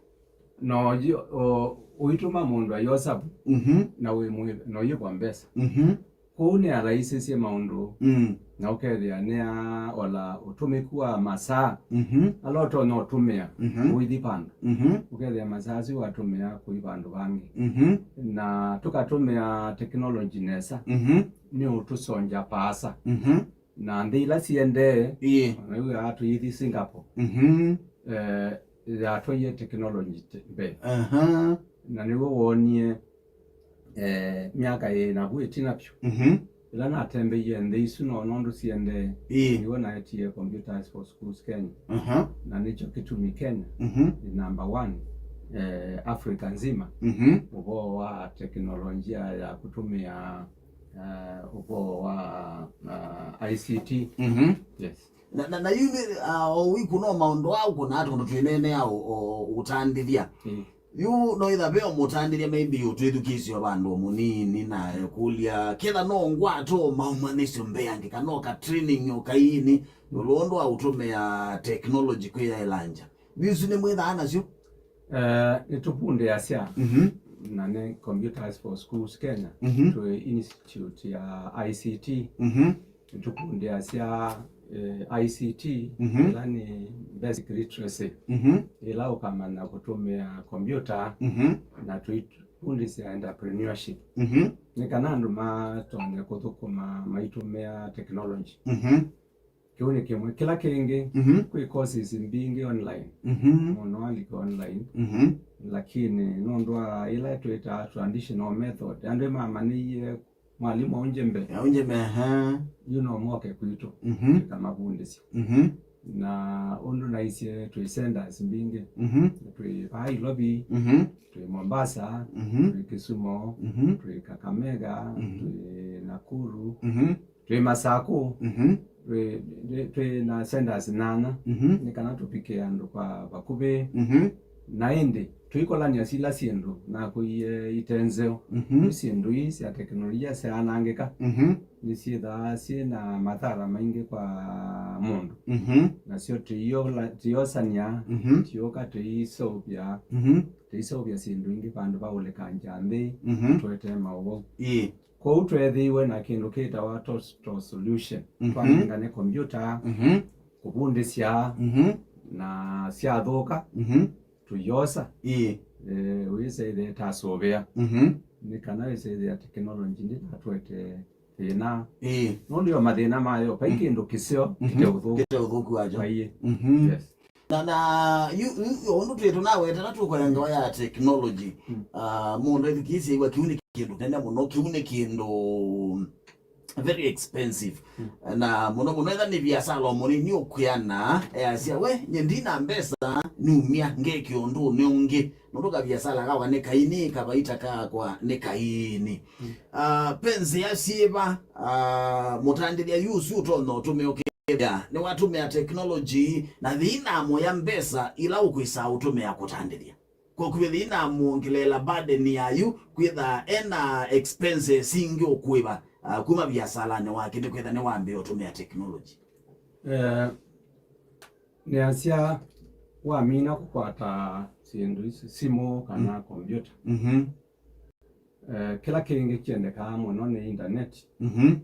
No, yu-, o, ũitũma mũndũ ayosavu, Mhm. na wĩ mwĩ-, na ũyĩkwa mbesa. Mhm. Kwoou nĩalaisisye maũndũ, Mm. na ũkethĩa nĩaola ũtũmĩku wa masaa, Mhm. ala ũtonya ũtũmĩa Mhm. ũithi vandũ. Mhm. Ũkethĩa masaa asu watũmĩa kũi vandũ vangĩ. Mhm. Na tũkatũmĩa technology nesa, Mhm. nĩ ũtũsongya paasa. Mhm. Na nthĩ ila siendee, Ĩĩ. ona yu aa tũithi Singapore, Mhm. eh, yatwaie technology te-, mbee. Aha. Na nĩw'o wonie, eh, myaka ĩĩ navu ĩtina vyũ. Mhm. Ĩla natembeie nthĩ isu noona ũndũ siendee, Ĩĩ. nĩw'o naetie Computers for Schools Kenya. Aha. Na nĩkyo kĩtumi Kenya Mhm. nĩ number one, eh, Africa nzima, Mhm. ũvoo wa teknolonjia ya kũtũmĩa, eh, ũvoo wa, ah, I C T. Mhm. Yes. Na, na, na yu nĩ, ah, o wĩkũna o maũndũ aa ũkũnaa tondũ twĩneenea ũ-, ũ-, ũtandĩthya. Mm. Yu no ĩtha ve o mũtandĩthya maybe ũtwĩthukĩĩsye o vandũ mũnini na ekũlya, ketha no ngwato maũmanyĩsyo mbeange, kana o ka training o kaini, ĩũlũ ũndũ wa ũtũmĩa technology kwĩyaĩlangya. Isu nĩmwĩthaa nasyo? Eh, nĩtũvundĩasya, Mhm. na nĩ Computers for Schools Kenya, Mhm. twĩ institute ya I C T. Mhm. Nĩtũvundĩasya, eh, I C T, Mhm. ĩla nĩ basic literacy, Mhm. ĩla ũkamanya kũtũmĩa kombyũta, Mhm. na tũivundĩsya entrepreneurship. Mhm. Nĩ kana andũ matonye kũthũkũma maitũmĩa technology. Mhm. Kĩu nĩ kĩmwe. Kĩla kĩngĩ, Mhm. kwĩ courses mbingĩ online. Mhm. Mũno alika online. Mhm. Lakini nũndũ wa ila twĩtaa traditional method, andũ mamanyĩie mwalimũ aũnje mbee. Aũnje mbee, aha. Yu no moke kwitũ. Mhm. Tũkamavundĩsya. Mhm. Na ũndũ naisye twĩ centers mbingĩ. Mhm. Twĩ vaa Ilovi, Mhm. twĩ Mombasa, Mhm. twĩ Kisumo, Mhm. twĩ Kakamega, Mhm. twĩ Nakuru. Mhm. Twĩ Masakũ, Mhm. twĩ, twĩ, twĩ na centers nyanya, Mhm. nĩ kana tũvike andũ kwa vakuvĩ. Mhm. Na ĩndĩ, tũikolany'a sila syĩndũ nakũie ite nzeo. Mhm. Nĩ syĩndũ ii sya teknolojia syaanangĩka, Mhm. nĩsyĩthaa syĩ na mathara maingĩ kwa mũndũ. Mhm. Nasyo tũiola-, tũiosany'a, Mhm. tũioka tũiseũvya, Mhm. tũiseũvya syĩndũ ingĩ vandũ va ũlĩkangya nthĩ, Mhm. tũetee maũvau. Ĩĩ. Kwoou tweethĩiwe na kĩndũ kĩtawa total solution. Mhm. Twanengane kombyũta, Mhm. kũvundĩsya, Mhm. na syathũka, Mhm. tũyosa. Ĩĩ. Eh, ũyĩsa ĩthe tasũvĩa. Mhm. nĩ kana ĩsethĩa technology ndĩtatwete thĩna. Ĩĩ. Nũndũ yo mathĩna mayo, vai kĩndũ kĩseo kĩte ũthũku. Kĩte ũthũku wacho. Vaiĩ. Mhm. Yes. Na, na, yu, yu, yu, ũndũ twĩ tũnawetera tũkoya ngewa ya technology. Mm. Ah, mũndũ ethikĩĩsya iwa kĩu nĩ kĩndũ nene mũno, kĩu nĩ kĩndũ very expensive. Mm. Na mũno mũno etha nĩ viasala mũnini ũkwĩana, easya, "We, nye ndina mbesa, numya ngeke ũndũnĩ ũngĩ." Nũndũ kaviasala kakwa nĩ kaini, kavaita kakwa nĩ kaini. Mm. Ah, ve nzĩa syĩva, ah, mũtandĩthya yu ũsu ũtonya ũtũmĩa ũkĩthĩa nĩwatũmĩa technology na thĩna mũya mbesa ila ũkwĩsaa ũtũmĩa kũtandĩthya? Kwa kwĩthĩa inamwongeleela burden yayu, kwĩtha ena expenses ingĩ ũkũĩva, ah, kuma viasalanĩ wake, nĩ kwĩtha nĩwambĩĩa ũtũmĩa technology. Eh, nĩasya wamina kũkwata syĩndũ isu, simũ kana, mhm, kombyũta. Mhm. Eh, kĩla kĩngĩ kyendekaa mũno nĩ internet. Mhm.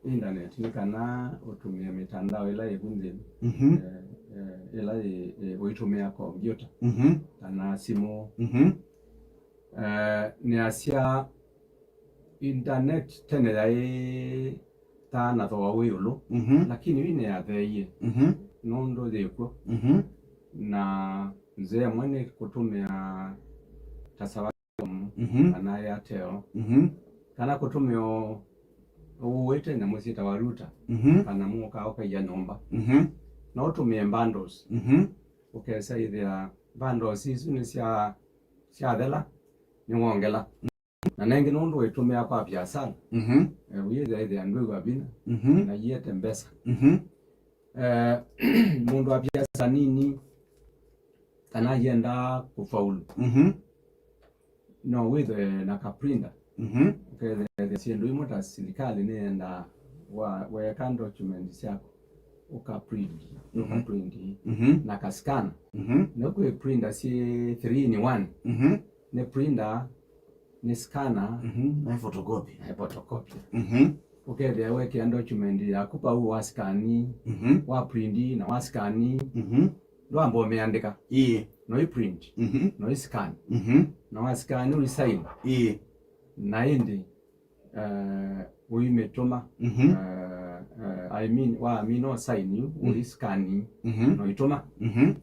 Internet nĩ kana ũtũmĩe mĩtandao ĩla yĩ vu nthĩ, mhm, eh, eh, ĩla yĩ, yĩ, ũitũmĩa kombyũta, mhm, kana simũ. Mhm. Eh, nĩasya internet tene yaĩ ta na thooa wĩ ĩũlũ, mhm, lakini yu nĩyatheeie, mhm, nũndũ yĩkw'o. Mhm. Na nzĩa ĩmwe nĩ kũtũmĩa ta Safaricom, mhm, kana Airtel, mhm, kana kũtũmĩa ũũĩte nyamũ syĩtawa router, mhm, kana mũka ũkaia nyũmba. Mhm. No ũtũmĩe bundles. Mhm. Ũkesa ĩthĩa bundles isu nĩ sya, syathela, nĩwongela. Na nengĩ nũndũ wĩtũmĩa kwa viasala, mhm, eh, ũyĩthĩa ĩthĩa ndwĩw'a vinya, mhm, na iete mbesa. Mhm. Eh, mũndũ wa viasala nini, kana ayenda kũfaulu, mhm, no wĩthwe na kaprinda. Mhm. Ũkethĩa syĩndũ imwe ta silikalĩ nĩyendaa wa-, weeka document syaku, ũkaprint, mhm, ũkaprint, mhm, na kaskana. Mhm. Na kwĩ printer syĩ three in one. Mhm. Nĩ printer, nĩ scanner, mhm, na photocopy. Na photocopy. Mhm. Ũkethĩa wekĩa document yaku vau, wa scan, mhm, wa print na wa scan. Mhm. Ndwamba ũmĩandĩka. Ĩĩ. No i print. Mhm. No i scan. Mhm. Na wa scan, ũi sign. Ĩĩ. Na ĩndĩ, eh, ũimĩtũma. Mhm. Eh, eh, I mean, wamina sign yu, mm, ũi scan. Mhm. No itũma. Mhm.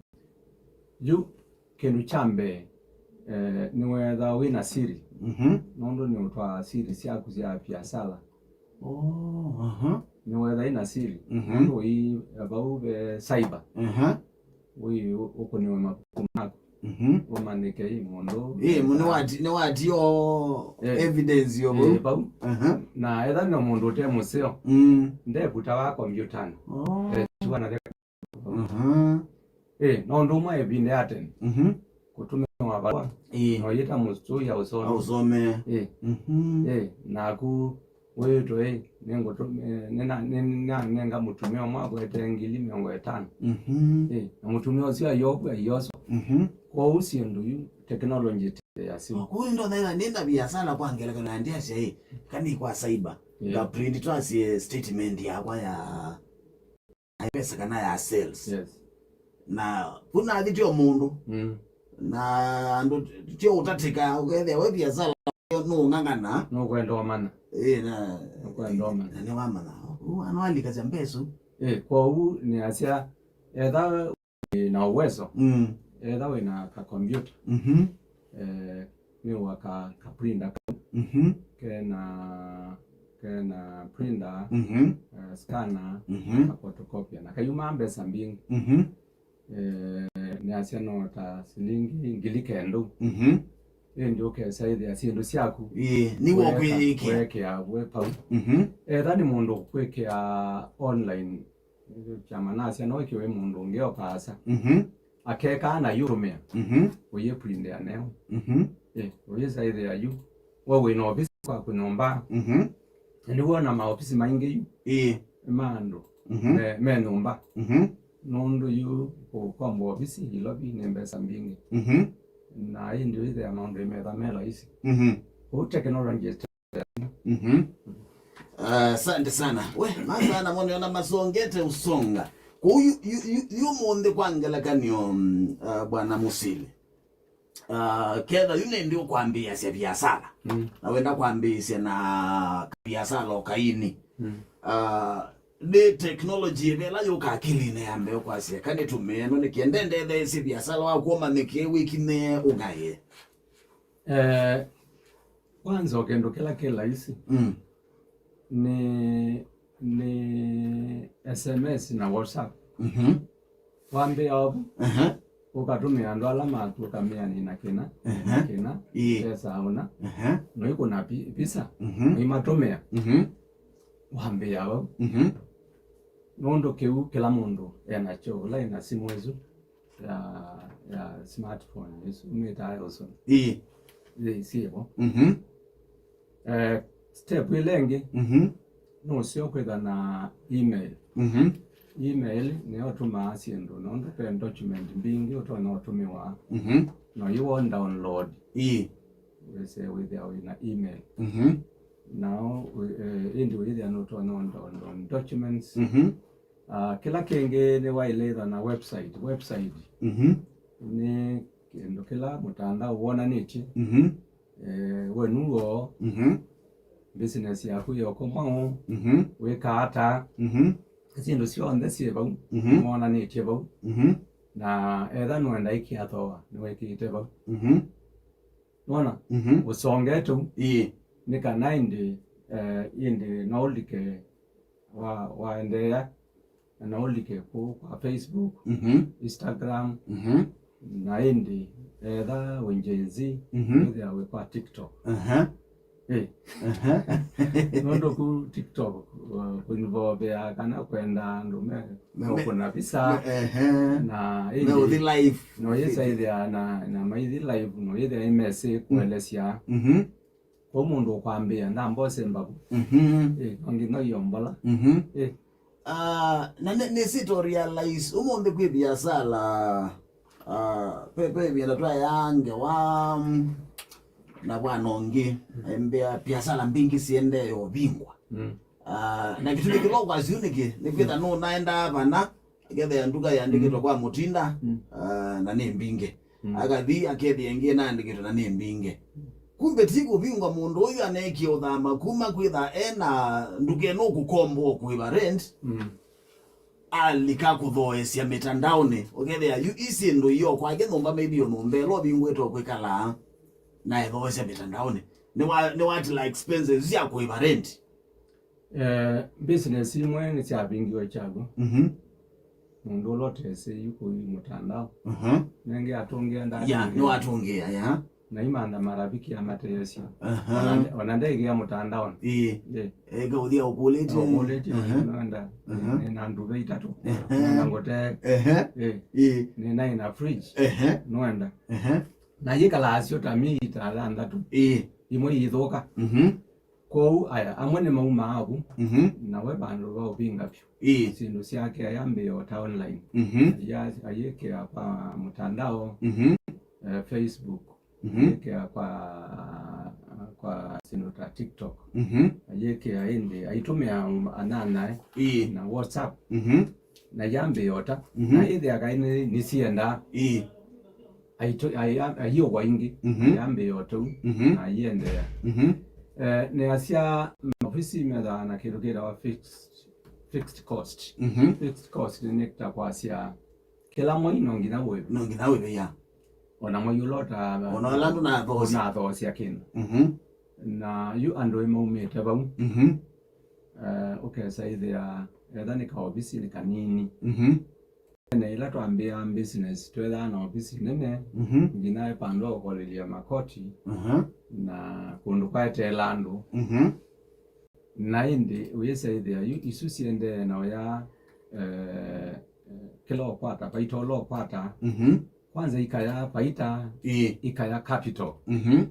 Yu, kĩndũ kya mbee, eh, nĩwetha wĩ na siri. Mhm. Nũndũ nĩũtwaa siri syaku sya viasala. Oh, aha. Nĩwetha ĩ na siri. Mhm. Nũndũ ũi vau ve cyber. Aha. Ũi ũ-, ũkũnĩwe mavuku maku. Mhm. Ũmanyĩke ĩ mũndũ. Ĩ, mũ-, nĩwati-, nĩwatio, eh, evidence yo vau. Eh, vau. Aha. Na etha no mũndũ ũte mũseo, mm, ndevutawa kombyũtanĩ. Oh. Eh, tiwa na Mhm. Ĩ, na ũndũ ũmwe ĩvinda ya tene, mhm, kũtũmĩwa valũa, ĩĩ, na ũyĩta mũsitũi ausome. Ausome. Ĩ. Mhm. Ĩ, naku wĩtwe, ĩ, nĩngũtũmĩ-, nĩna-, nĩnanenga mũtumĩa ũmwe akwete ngili mĩongo ĩtano. Mhm. Ĩ, na mũtumĩa ũsu ayokwa ioso. Mhm. Kwoou syĩndũ yu, technology ĩtetheeasya. Kwoou nĩndonetha nĩ na viasala kwa ngelekano ya ndiasya, ĩ, kani kwa cyber. Yeah. Nga print twasye statement yakwa ya M-Pesa kana ya sales. Yes. Na vu nathi tio mũndũ. Mm. Na andũ tio ũtatĩka, ũkethĩa we viasala nũng'ang'ana. Nũkwenda ũmanya. Ĩĩ, na, nũkwenda ũmanya. Na nĩwamanya. Ũu anwalikasya mbesu. Ĩĩ, kwoou nĩasya, etha wĩ na uwezo, mm, etha wĩ na ka computer. Mhm. Eh, nĩwaka ka printer kau. Mhm. Kena, kena printer, mhm, eh, scanner, mhm, na photocopy. Na kayuma mbesa mbingĩ. Mhm. Eh, nĩasya no ta silingi ngili kenda. Mhm. Ĩndĩ ũkesa ĩthĩa syĩndũ syaku. Ĩĩ, nĩwe weka-, ũkwĩyĩkĩa. Wekea we pau. Mhm. Etha nĩ mũndũ kwĩkĩa online, kyama nasya no ĩkĩwe mũndũ ũngĩ o vaasa. Mhm. Akekaa na yũtũmĩa. Mhm. Ũyĩprintĩa neo. Mhm. Ĩ, ũyĩsaĩthĩa yu. We wĩ na ovisi kwaku nyũmba. Mhm. Nĩwona maovisi maingĩ yu. Ĩĩ. Ma andũ. Mhm. Me, me nyũmba. Mhm. Nũndũ yu kũkomba ovisi Nairobi nĩ mbesa mbingĩ. Mhm. Na ĩndĩ wĩthĩa maũndũ metha me laisi. Mhm. Kũu technology Mhm. Ah, asante sana. We, masaa namo nĩona masongete usonga. Kwa hiyo, yu, yu, yu ũmũnthĩ kwa ngelekany'o, mm, ah, Bwana Musili. Ah, ketha yu nĩndĩ ũkwambĩĩasya viasala, mm, na wenda kwambĩĩsya na viasala o kaini, mm, ah, nĩ technology ĩvela yũka akilinĩ ya mbee ũkwasya, "Eka nĩtũmĩe ĩno nĩkĩ ndĩendetheesye viasala waku ũmanyĩke wĩkinyĩe ũng'aĩe"? Eh, kwanza o kĩndũ kĩla kĩ laisi, mm, nĩ, nĩ S M S na WhatsApp. Mhm. Wambĩĩa ovu, aha, ũkatũmĩa andũ ala maku, ũkamea nĩ na kĩna, aha, kĩna, ĩĩ, pesa ũna, aha, noikũna pi-, visa, mhm, noimatũmĩa. Mhm. Wambĩĩa vau. Mhm. Nũndũ kĩu kĩla mũndũ enakyo, ũla ena simũ ĩsu ya, ya smartphone ĩsu, ũmĩtaa Elson. Ĩĩ. Ĩĩ, syĩvo. Mhm. Eh, step ĩla ĩngĩ, mhm, nũseo kwĩtha na email. Mhm. Email nĩyo ũtũmaa syĩndũ, nũndũ ve document mbingĩ ũtonya ũtũmĩwa. Mhm. No iw'o download. Ĩĩ. Wĩse wĩthĩa wĩ na email. Mhm. Nao, eh, ĩndĩ wĩthĩa nũtonya download documents. Mhm. Ah, kĩla kĩngĩ nĩ waĩlĩtha na website. Website, mhm, nĩ kĩndũ kĩla mũtandao wonanĩtye, mhm, eh, we nũũ, mhm, business yaku yĩũkoma ũũ, mhm, wĩkaa ata, mhm, syĩndũ syonthe syĩ vau, mhm, nĩwonanĩtye vau. Mhm. Na etha nũenda ĩkĩa thooa, nĩwĩkĩĩte vau. Mhm. Nona? Mhm. Ũsongete ũu. Ĩĩ. Nĩ kana ĩndĩ, eh, ĩndĩ no ũlike wa, waendeea, na no ũlike kũu kwa Facebook, mhm, Instagram, mhm, na ĩndĩ etha wĩ Gen Z, mhm, wĩthĩa wĩ kwa TikTok. Aha. Eh. Aha. Nũndũ ku TikTok, uh, kũinvolvea kana kwenda andũ me, me, mekũna visa, me, ehe, na ĩndĩ meũthi live, no yĩsaĩthĩa na, na maithi live, no yĩthĩa imesĩ, mhm, kũelesya. Mhm. Kwa mũndũ ũkwambĩĩa, ndambose mbavu. Mhm. Eh, no nginya ũyombola. Mhm. Eh. Ah, na nĩ, nĩ sitoria laisi. Ũmũnthĩ kwĩ viasala, ah, pe, pe viasala twayaa ngewa, mm, na bwana ũngĩ, mm, embea viasala mbingĩ siendee ũvingwa. Mm. Ah, na kĩtumi kĩla ũkwasya nĩkĩ, nĩkwĩtha, mm, nũnaendaa vana, akethĩa nduka yandĩkĩtwe, mm, kwa mũtinda, mm, ah, na nĩ mbingĩ. Mm. Akathi akethĩa ĩngĩ naandĩkĩtwe na nĩ mbingĩ. Kumbe ti kũvingwa, mũndũ ũyũ aneekie ũthama kuma kwĩtha ena nduka ĩno kũkomboa kũĩva rent. Mm. Alika kũthooesya mĩtandaonĩ, ũkethĩa yu isi ndũ iyo kwake nyũmba, maybe o nyũmba ĩla ũvingũĩte ũkwĩkalaa, na ethooesya mĩtandaonĩ. Nĩwa, nĩwatila expenses sya kũĩva rent. Eh, business imwe nĩsyavingiwe kyaw'o. Mhm. Mũndũ ũla ũtesĩ yu kũi mũtandao. Mhm. Nenge atũngĩa nda. Ya, nĩwatũngĩa, ya. Na imantha marafiki amateesya. Aha. Ona nde-, ona ndegĩa mũtandaonĩ. Ĩĩ. Ye. Eka ũthia ũkũlĩtye. Ũkũlĩtye, aha, nenda, aha, nĩ na nduve itatũ. Aha. Nenda ngũtee. Aha. Ĩĩ. Ĩĩ. Nĩ naĩ na fridge. Aha. Nũenda. Aha. Na yĩkalaa syo ta myei ta thanthatũ. Ĩĩ. Imwe iithũka. Mhm. Kwoou aya, amwe nĩmaumaa vu, mhm, na we vandũ va ũvinga vyũ. Ĩĩ. Syĩndũ syake ayambĩĩa o ta online. Mhm. Aya-, ayĩkĩa kwa mũtandao, mhm, eh, Facebook, mhm, ayĩkĩa kwa, kwa syĩndũ ta TikTok. Mhm. Ayĩkĩa ĩndĩ, aitũmĩa anyanyae, ĩĩ, na WhatsApp. Mhm. Na yambĩĩa o ta, mhm, na ĩthĩa kaĩ nĩ, nĩsiendaa. Ĩĩ. Aitũ-, ai-, a-, aiũkwa ingĩ, mhm, yambĩĩa o tau, mhm, na aiendeea. Mhm. Eh, nĩasya maofisi methaa na kĩndũ kĩtawa fixed, fixed cost. Mhm. Fixed cost nĩ ta kwasya kĩla mwei no nginya wĩve. No nginya wĩve, ya. Ona mwei ũla ũta-, ona ũla ndũnathoosya, ndũnathoosya kĩndũ. Mhm. Na yu andũ ĩmaumĩte vau. Mhm. Eh, ũkesa ĩthĩa etha nĩ kaovisi nĩ kanini. Mhm. Tene ĩla twambĩaa business, twethaa na ovisi nene, mhm, nginya vandũ va kũkolelya makoti, mhm, na kũndũ kwaeteela andũ. Mhm. Na ĩndĩ ũyĩsa ĩthĩa yu isu siendee na ũya, eh, eh, kĩla ũkwata, vaita ũla ũkwata. Mhm. Kwanza ikaya vaita, ĩĩ, ikaya capital. Mhm.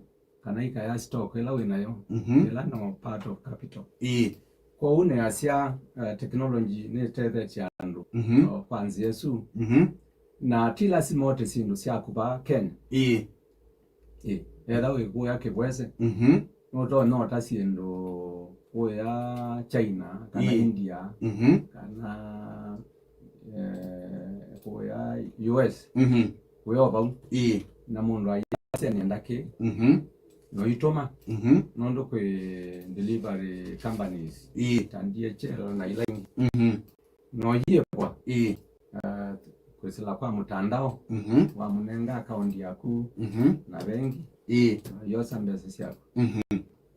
Kana ikaya stock ĩla wĩ nayo, mhm, ĩla no part of capital. Ĩĩ. Kwoou nĩasya, eh, technology nĩtethetye andũ, mhm, o, kwa nzĩa ĩsu. Mhm. Na ti lasima ũte syĩndũ syaku vaa Kenya. Ĩĩ. Ĩĩ. Etha wĩ kũya kĩvwese, mhm, nũtonya ũta syĩndũ kũya China, kana, ĩĩ, India, mhm, kana, eh, kũya U S. Mhm. Wĩ o vau. Ĩĩ. Na mũndũ ayĩasya nĩenda kĩ, Mhm. no itũma, Mhm. nũndũ kwĩ delivery companies, Ĩĩ. ta D H L na ila ingĩ. Mhm. No yĩkwa, Ĩĩ. eh, kwĩsĩla kwa mũtandao, Mhm. wamũnenga akaunti yaku Mhm. na vengi, Ĩĩ. na yosa mbesa syaku. Mhm.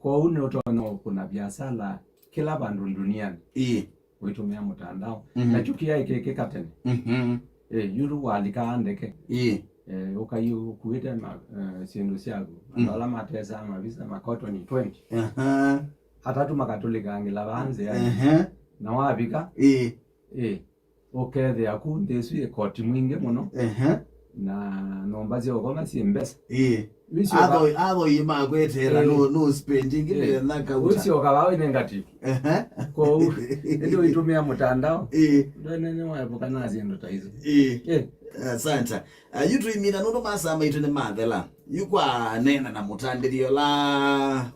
Kwoou nĩ ũtonya kũna viasala kĩla vandũ nduniani Ĩĩ. ũitũmĩa mũtandao. Mhm. Nakyo kĩaĩ kĩkĩka tene. Mhm. Eh, yu walika ndeke. Ĩĩ. Eh, ũkai ũkuĩte ma, eh, syĩndũ syaku. Andũ Mm. ala matesaa mavisa makotoni twenty. Aha. Atatũ makatũlĩkangĩla vaa nzĩanĩ. Ehe. Na wavika, Ĩĩ. ĩ, ũkethĩa ku nthĩ ĩsu ĩ koti mwingĩ mũno. Ehe. Na nyũmba sya ũkoma syĩ mbesa. Ĩĩ. Wĩsyoka Athoi, athoi makweteela, Ĩĩ. no, no spending Ĩĩ. mĩthenya kauta. Wĩsyoka vaa wĩ negative. Ehe. Kwoou, ĩndĩ ũitũmĩa mũtandao, Ĩĩ. ndwene nĩwaepukanaa syĩndũ ta isu. Ĩĩ. Ĩĩ. Asante. Ah, yu tũimina nũndũ masaa maitũ nĩ mathela. Yu kwa neena na mũtandĩthyo la,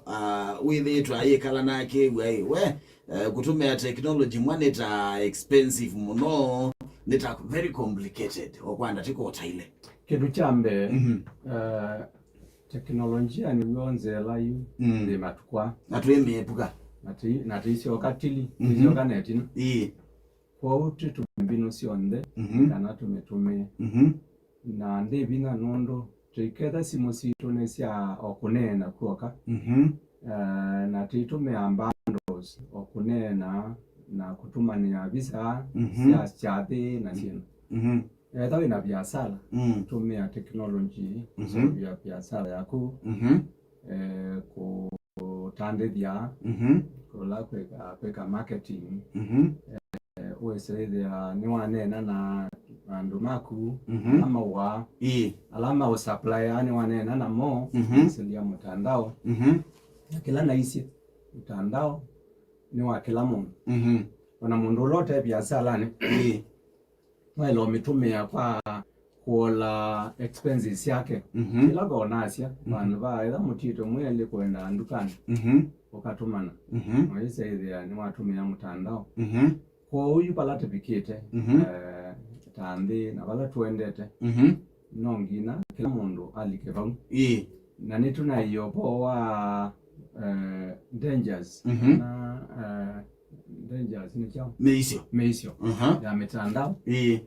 ah, wĩthĩĩtwe ayĩkala na akĩw'a ĩ, we, eh, kũtũmĩa technology mwa nĩ ta expensive mũno, nĩ ta very complicated, o kwa ndatĩka ũtaile. Kĩndũ kya mbee, Mhm. eh, teknolonjia nĩw'o nzela yu Mm. nthĩ matukũ aa. Na twĩmĩepuka. Na tĩ-, na tĩisyoka tili, Mhm. tĩisyoka netina. Ĩĩ. Kwoou twĩtũme mbinu syonthe Mhm. kana tũmĩtũmĩe. Mhm. Na ndĩ vinya nũndũ tũiketha simũ sitũ nĩ sya o kũneena kw'oka. Mhm. Eh, na tũitũmĩa bundles o kũneena na kũtũmanĩa visa Mhm. sya kyathĩ na syĩndũ. Mhm. Etha wĩ na viasala, Mm. tũmĩa teknolonji Mhm. kũseũvya viasala yaku, Mhm. eh, kũtandĩthya Mhm. kũla kwĩka, kwĩka marketing. Mhm. Eh, ũĩsĩthĩa nĩwaneena na andũ maku, Mhm. ala maũaa, Ĩĩ. ala maũsupply, nĩwaneena namo, Mhm. ũĩsĩlya mũtandao. Mhm. Na kĩla naisye, mũtandao nĩ wa kĩla mũndũ. Mhm. Ona mũndũ ũla ũte viasalanĩ, Ĩĩ. waĩle ũmĩtũmĩa kwa kũola expenses syake. Mhm. Kĩla konasya, Mhm. vandũ va ĩla mũtito mwĩelĩ kwenda ndukanĩ, Mhm. ũkatũmana. Mhm. Noĩsĩthĩa nĩwatũmĩa mũtandao. Mhm. Kwoou yu vala tũvikĩte, Mhm. eh, ta nthĩ na vala tũendete, Mhm. no nginya kĩla mũndũ alike vau. Ĩĩ. Na nĩtũnaie ũvoo wa, eh, dangers, Mhm. na, eh, dangers nĩ kyaũ? Mĩisyo. Mĩisyo Aha. ya mĩtandao. Ĩĩ.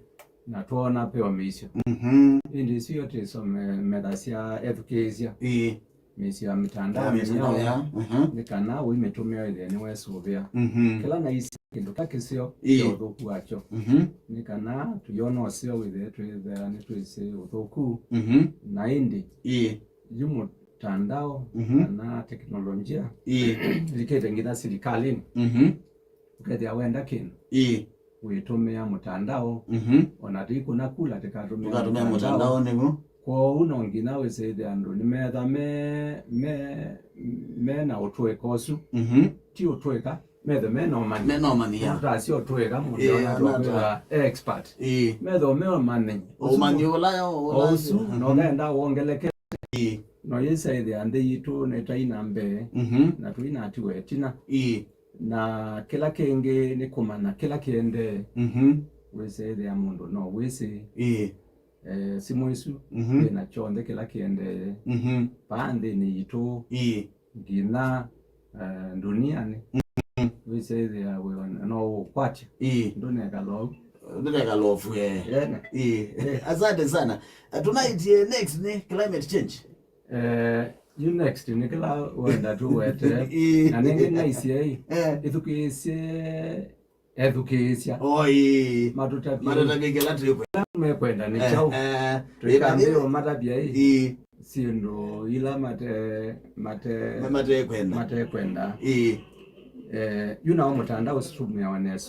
Na twona peo mĩisyo. Mhm. Ĩndĩ isu yo twĩsomethasya ethukĩĩsya. Ĩĩ. Mĩisyo ya mĩtandao Ya mĩtandao mĩnyaũ ya, aha. nĩ kana ũimĩtũmĩa wĩthĩe nĩwesũvĩa. Mhm. Kĩla naisye kĩndũ kya kĩseo Ĩĩ. kya ũthũku wakyo. Mhm. Nĩ kana tũyona ũseo wĩthĩe twĩthĩa nĩtwĩsĩ ũthũku. Mhm. Na ĩndĩ Ĩĩ. yu mũtandao Mhm. kana teknolonjia Ĩĩ. ĩlikĩte nginya silikalĩnĩ. Mhm. Ũkethĩa wenda kĩndũ Ĩĩ. wĩtũmĩa mũtandao, Mhm. ona tĩkũna kula tĩkatũmĩa Tũkatũmĩa mũtandao. mũtandao nĩguo. Kwoou no nginya wĩsĩthĩa andũ nĩmetha me, me, me na ũtũĩka ũsu. Mhm. Ti ũtũĩka, methe me na ũmanyi. Me na ũmanyi, ya. Mũndũ tasyo ũtũĩka, mũndũ Ĩĩ, ona ona ta- tũkwĩwa expert. Ĩĩ. Methe me ũmanyi. Ũsu Ũmanyi mũ- ũla, ũla o ũsu, Mhm. no kenda wongeleke. Ĩĩ. No yĩsaĩthĩa nthĩ yitũ nĩtaina mbee, Mhm. na tũinatiwe ĩtina. Ĩĩ. Na kĩla kĩngĩ nĩ kũmanya kĩla kĩendee. Mhm. Wĩsĩthĩa mũndũ no wĩsĩ. Ĩĩ. Eh, simũ isu Mhm. ĩna kyonthe kĩla kĩendee. Mhm. Vaa nthĩnĩ yitũ. Ĩĩ. Nginya, eh, ndunianĩ. Mhm. Wĩsĩthĩa wĩ no ũkwatya. Ĩĩ. Ndũnekala ũu. Ndũnekala ũfue. Ene. Ĩĩ. Asante sana. Eh, tũnaitie next nĩ climate change. Eh, yu next nĩ kĩla wenda tũwete. Ĩĩ. Na nĩngĩ naisye ĩ, Eh. ĩthukĩĩsye ethukĩĩsya. Oi. Matũtavye. Matũtavye kĩla twĩkwenda. Kĩla mekwenda nĩ Eh, kyaũ? Eh, Tũikambĩwa ĩĩ, matavya ĩ. Ĩĩ. Syĩndũ ila mate, mate, Ma-, matekwenda. Matekwenda. Ĩĩ. Eh, yu nao mũtandao ũsitũmĩawa nesa.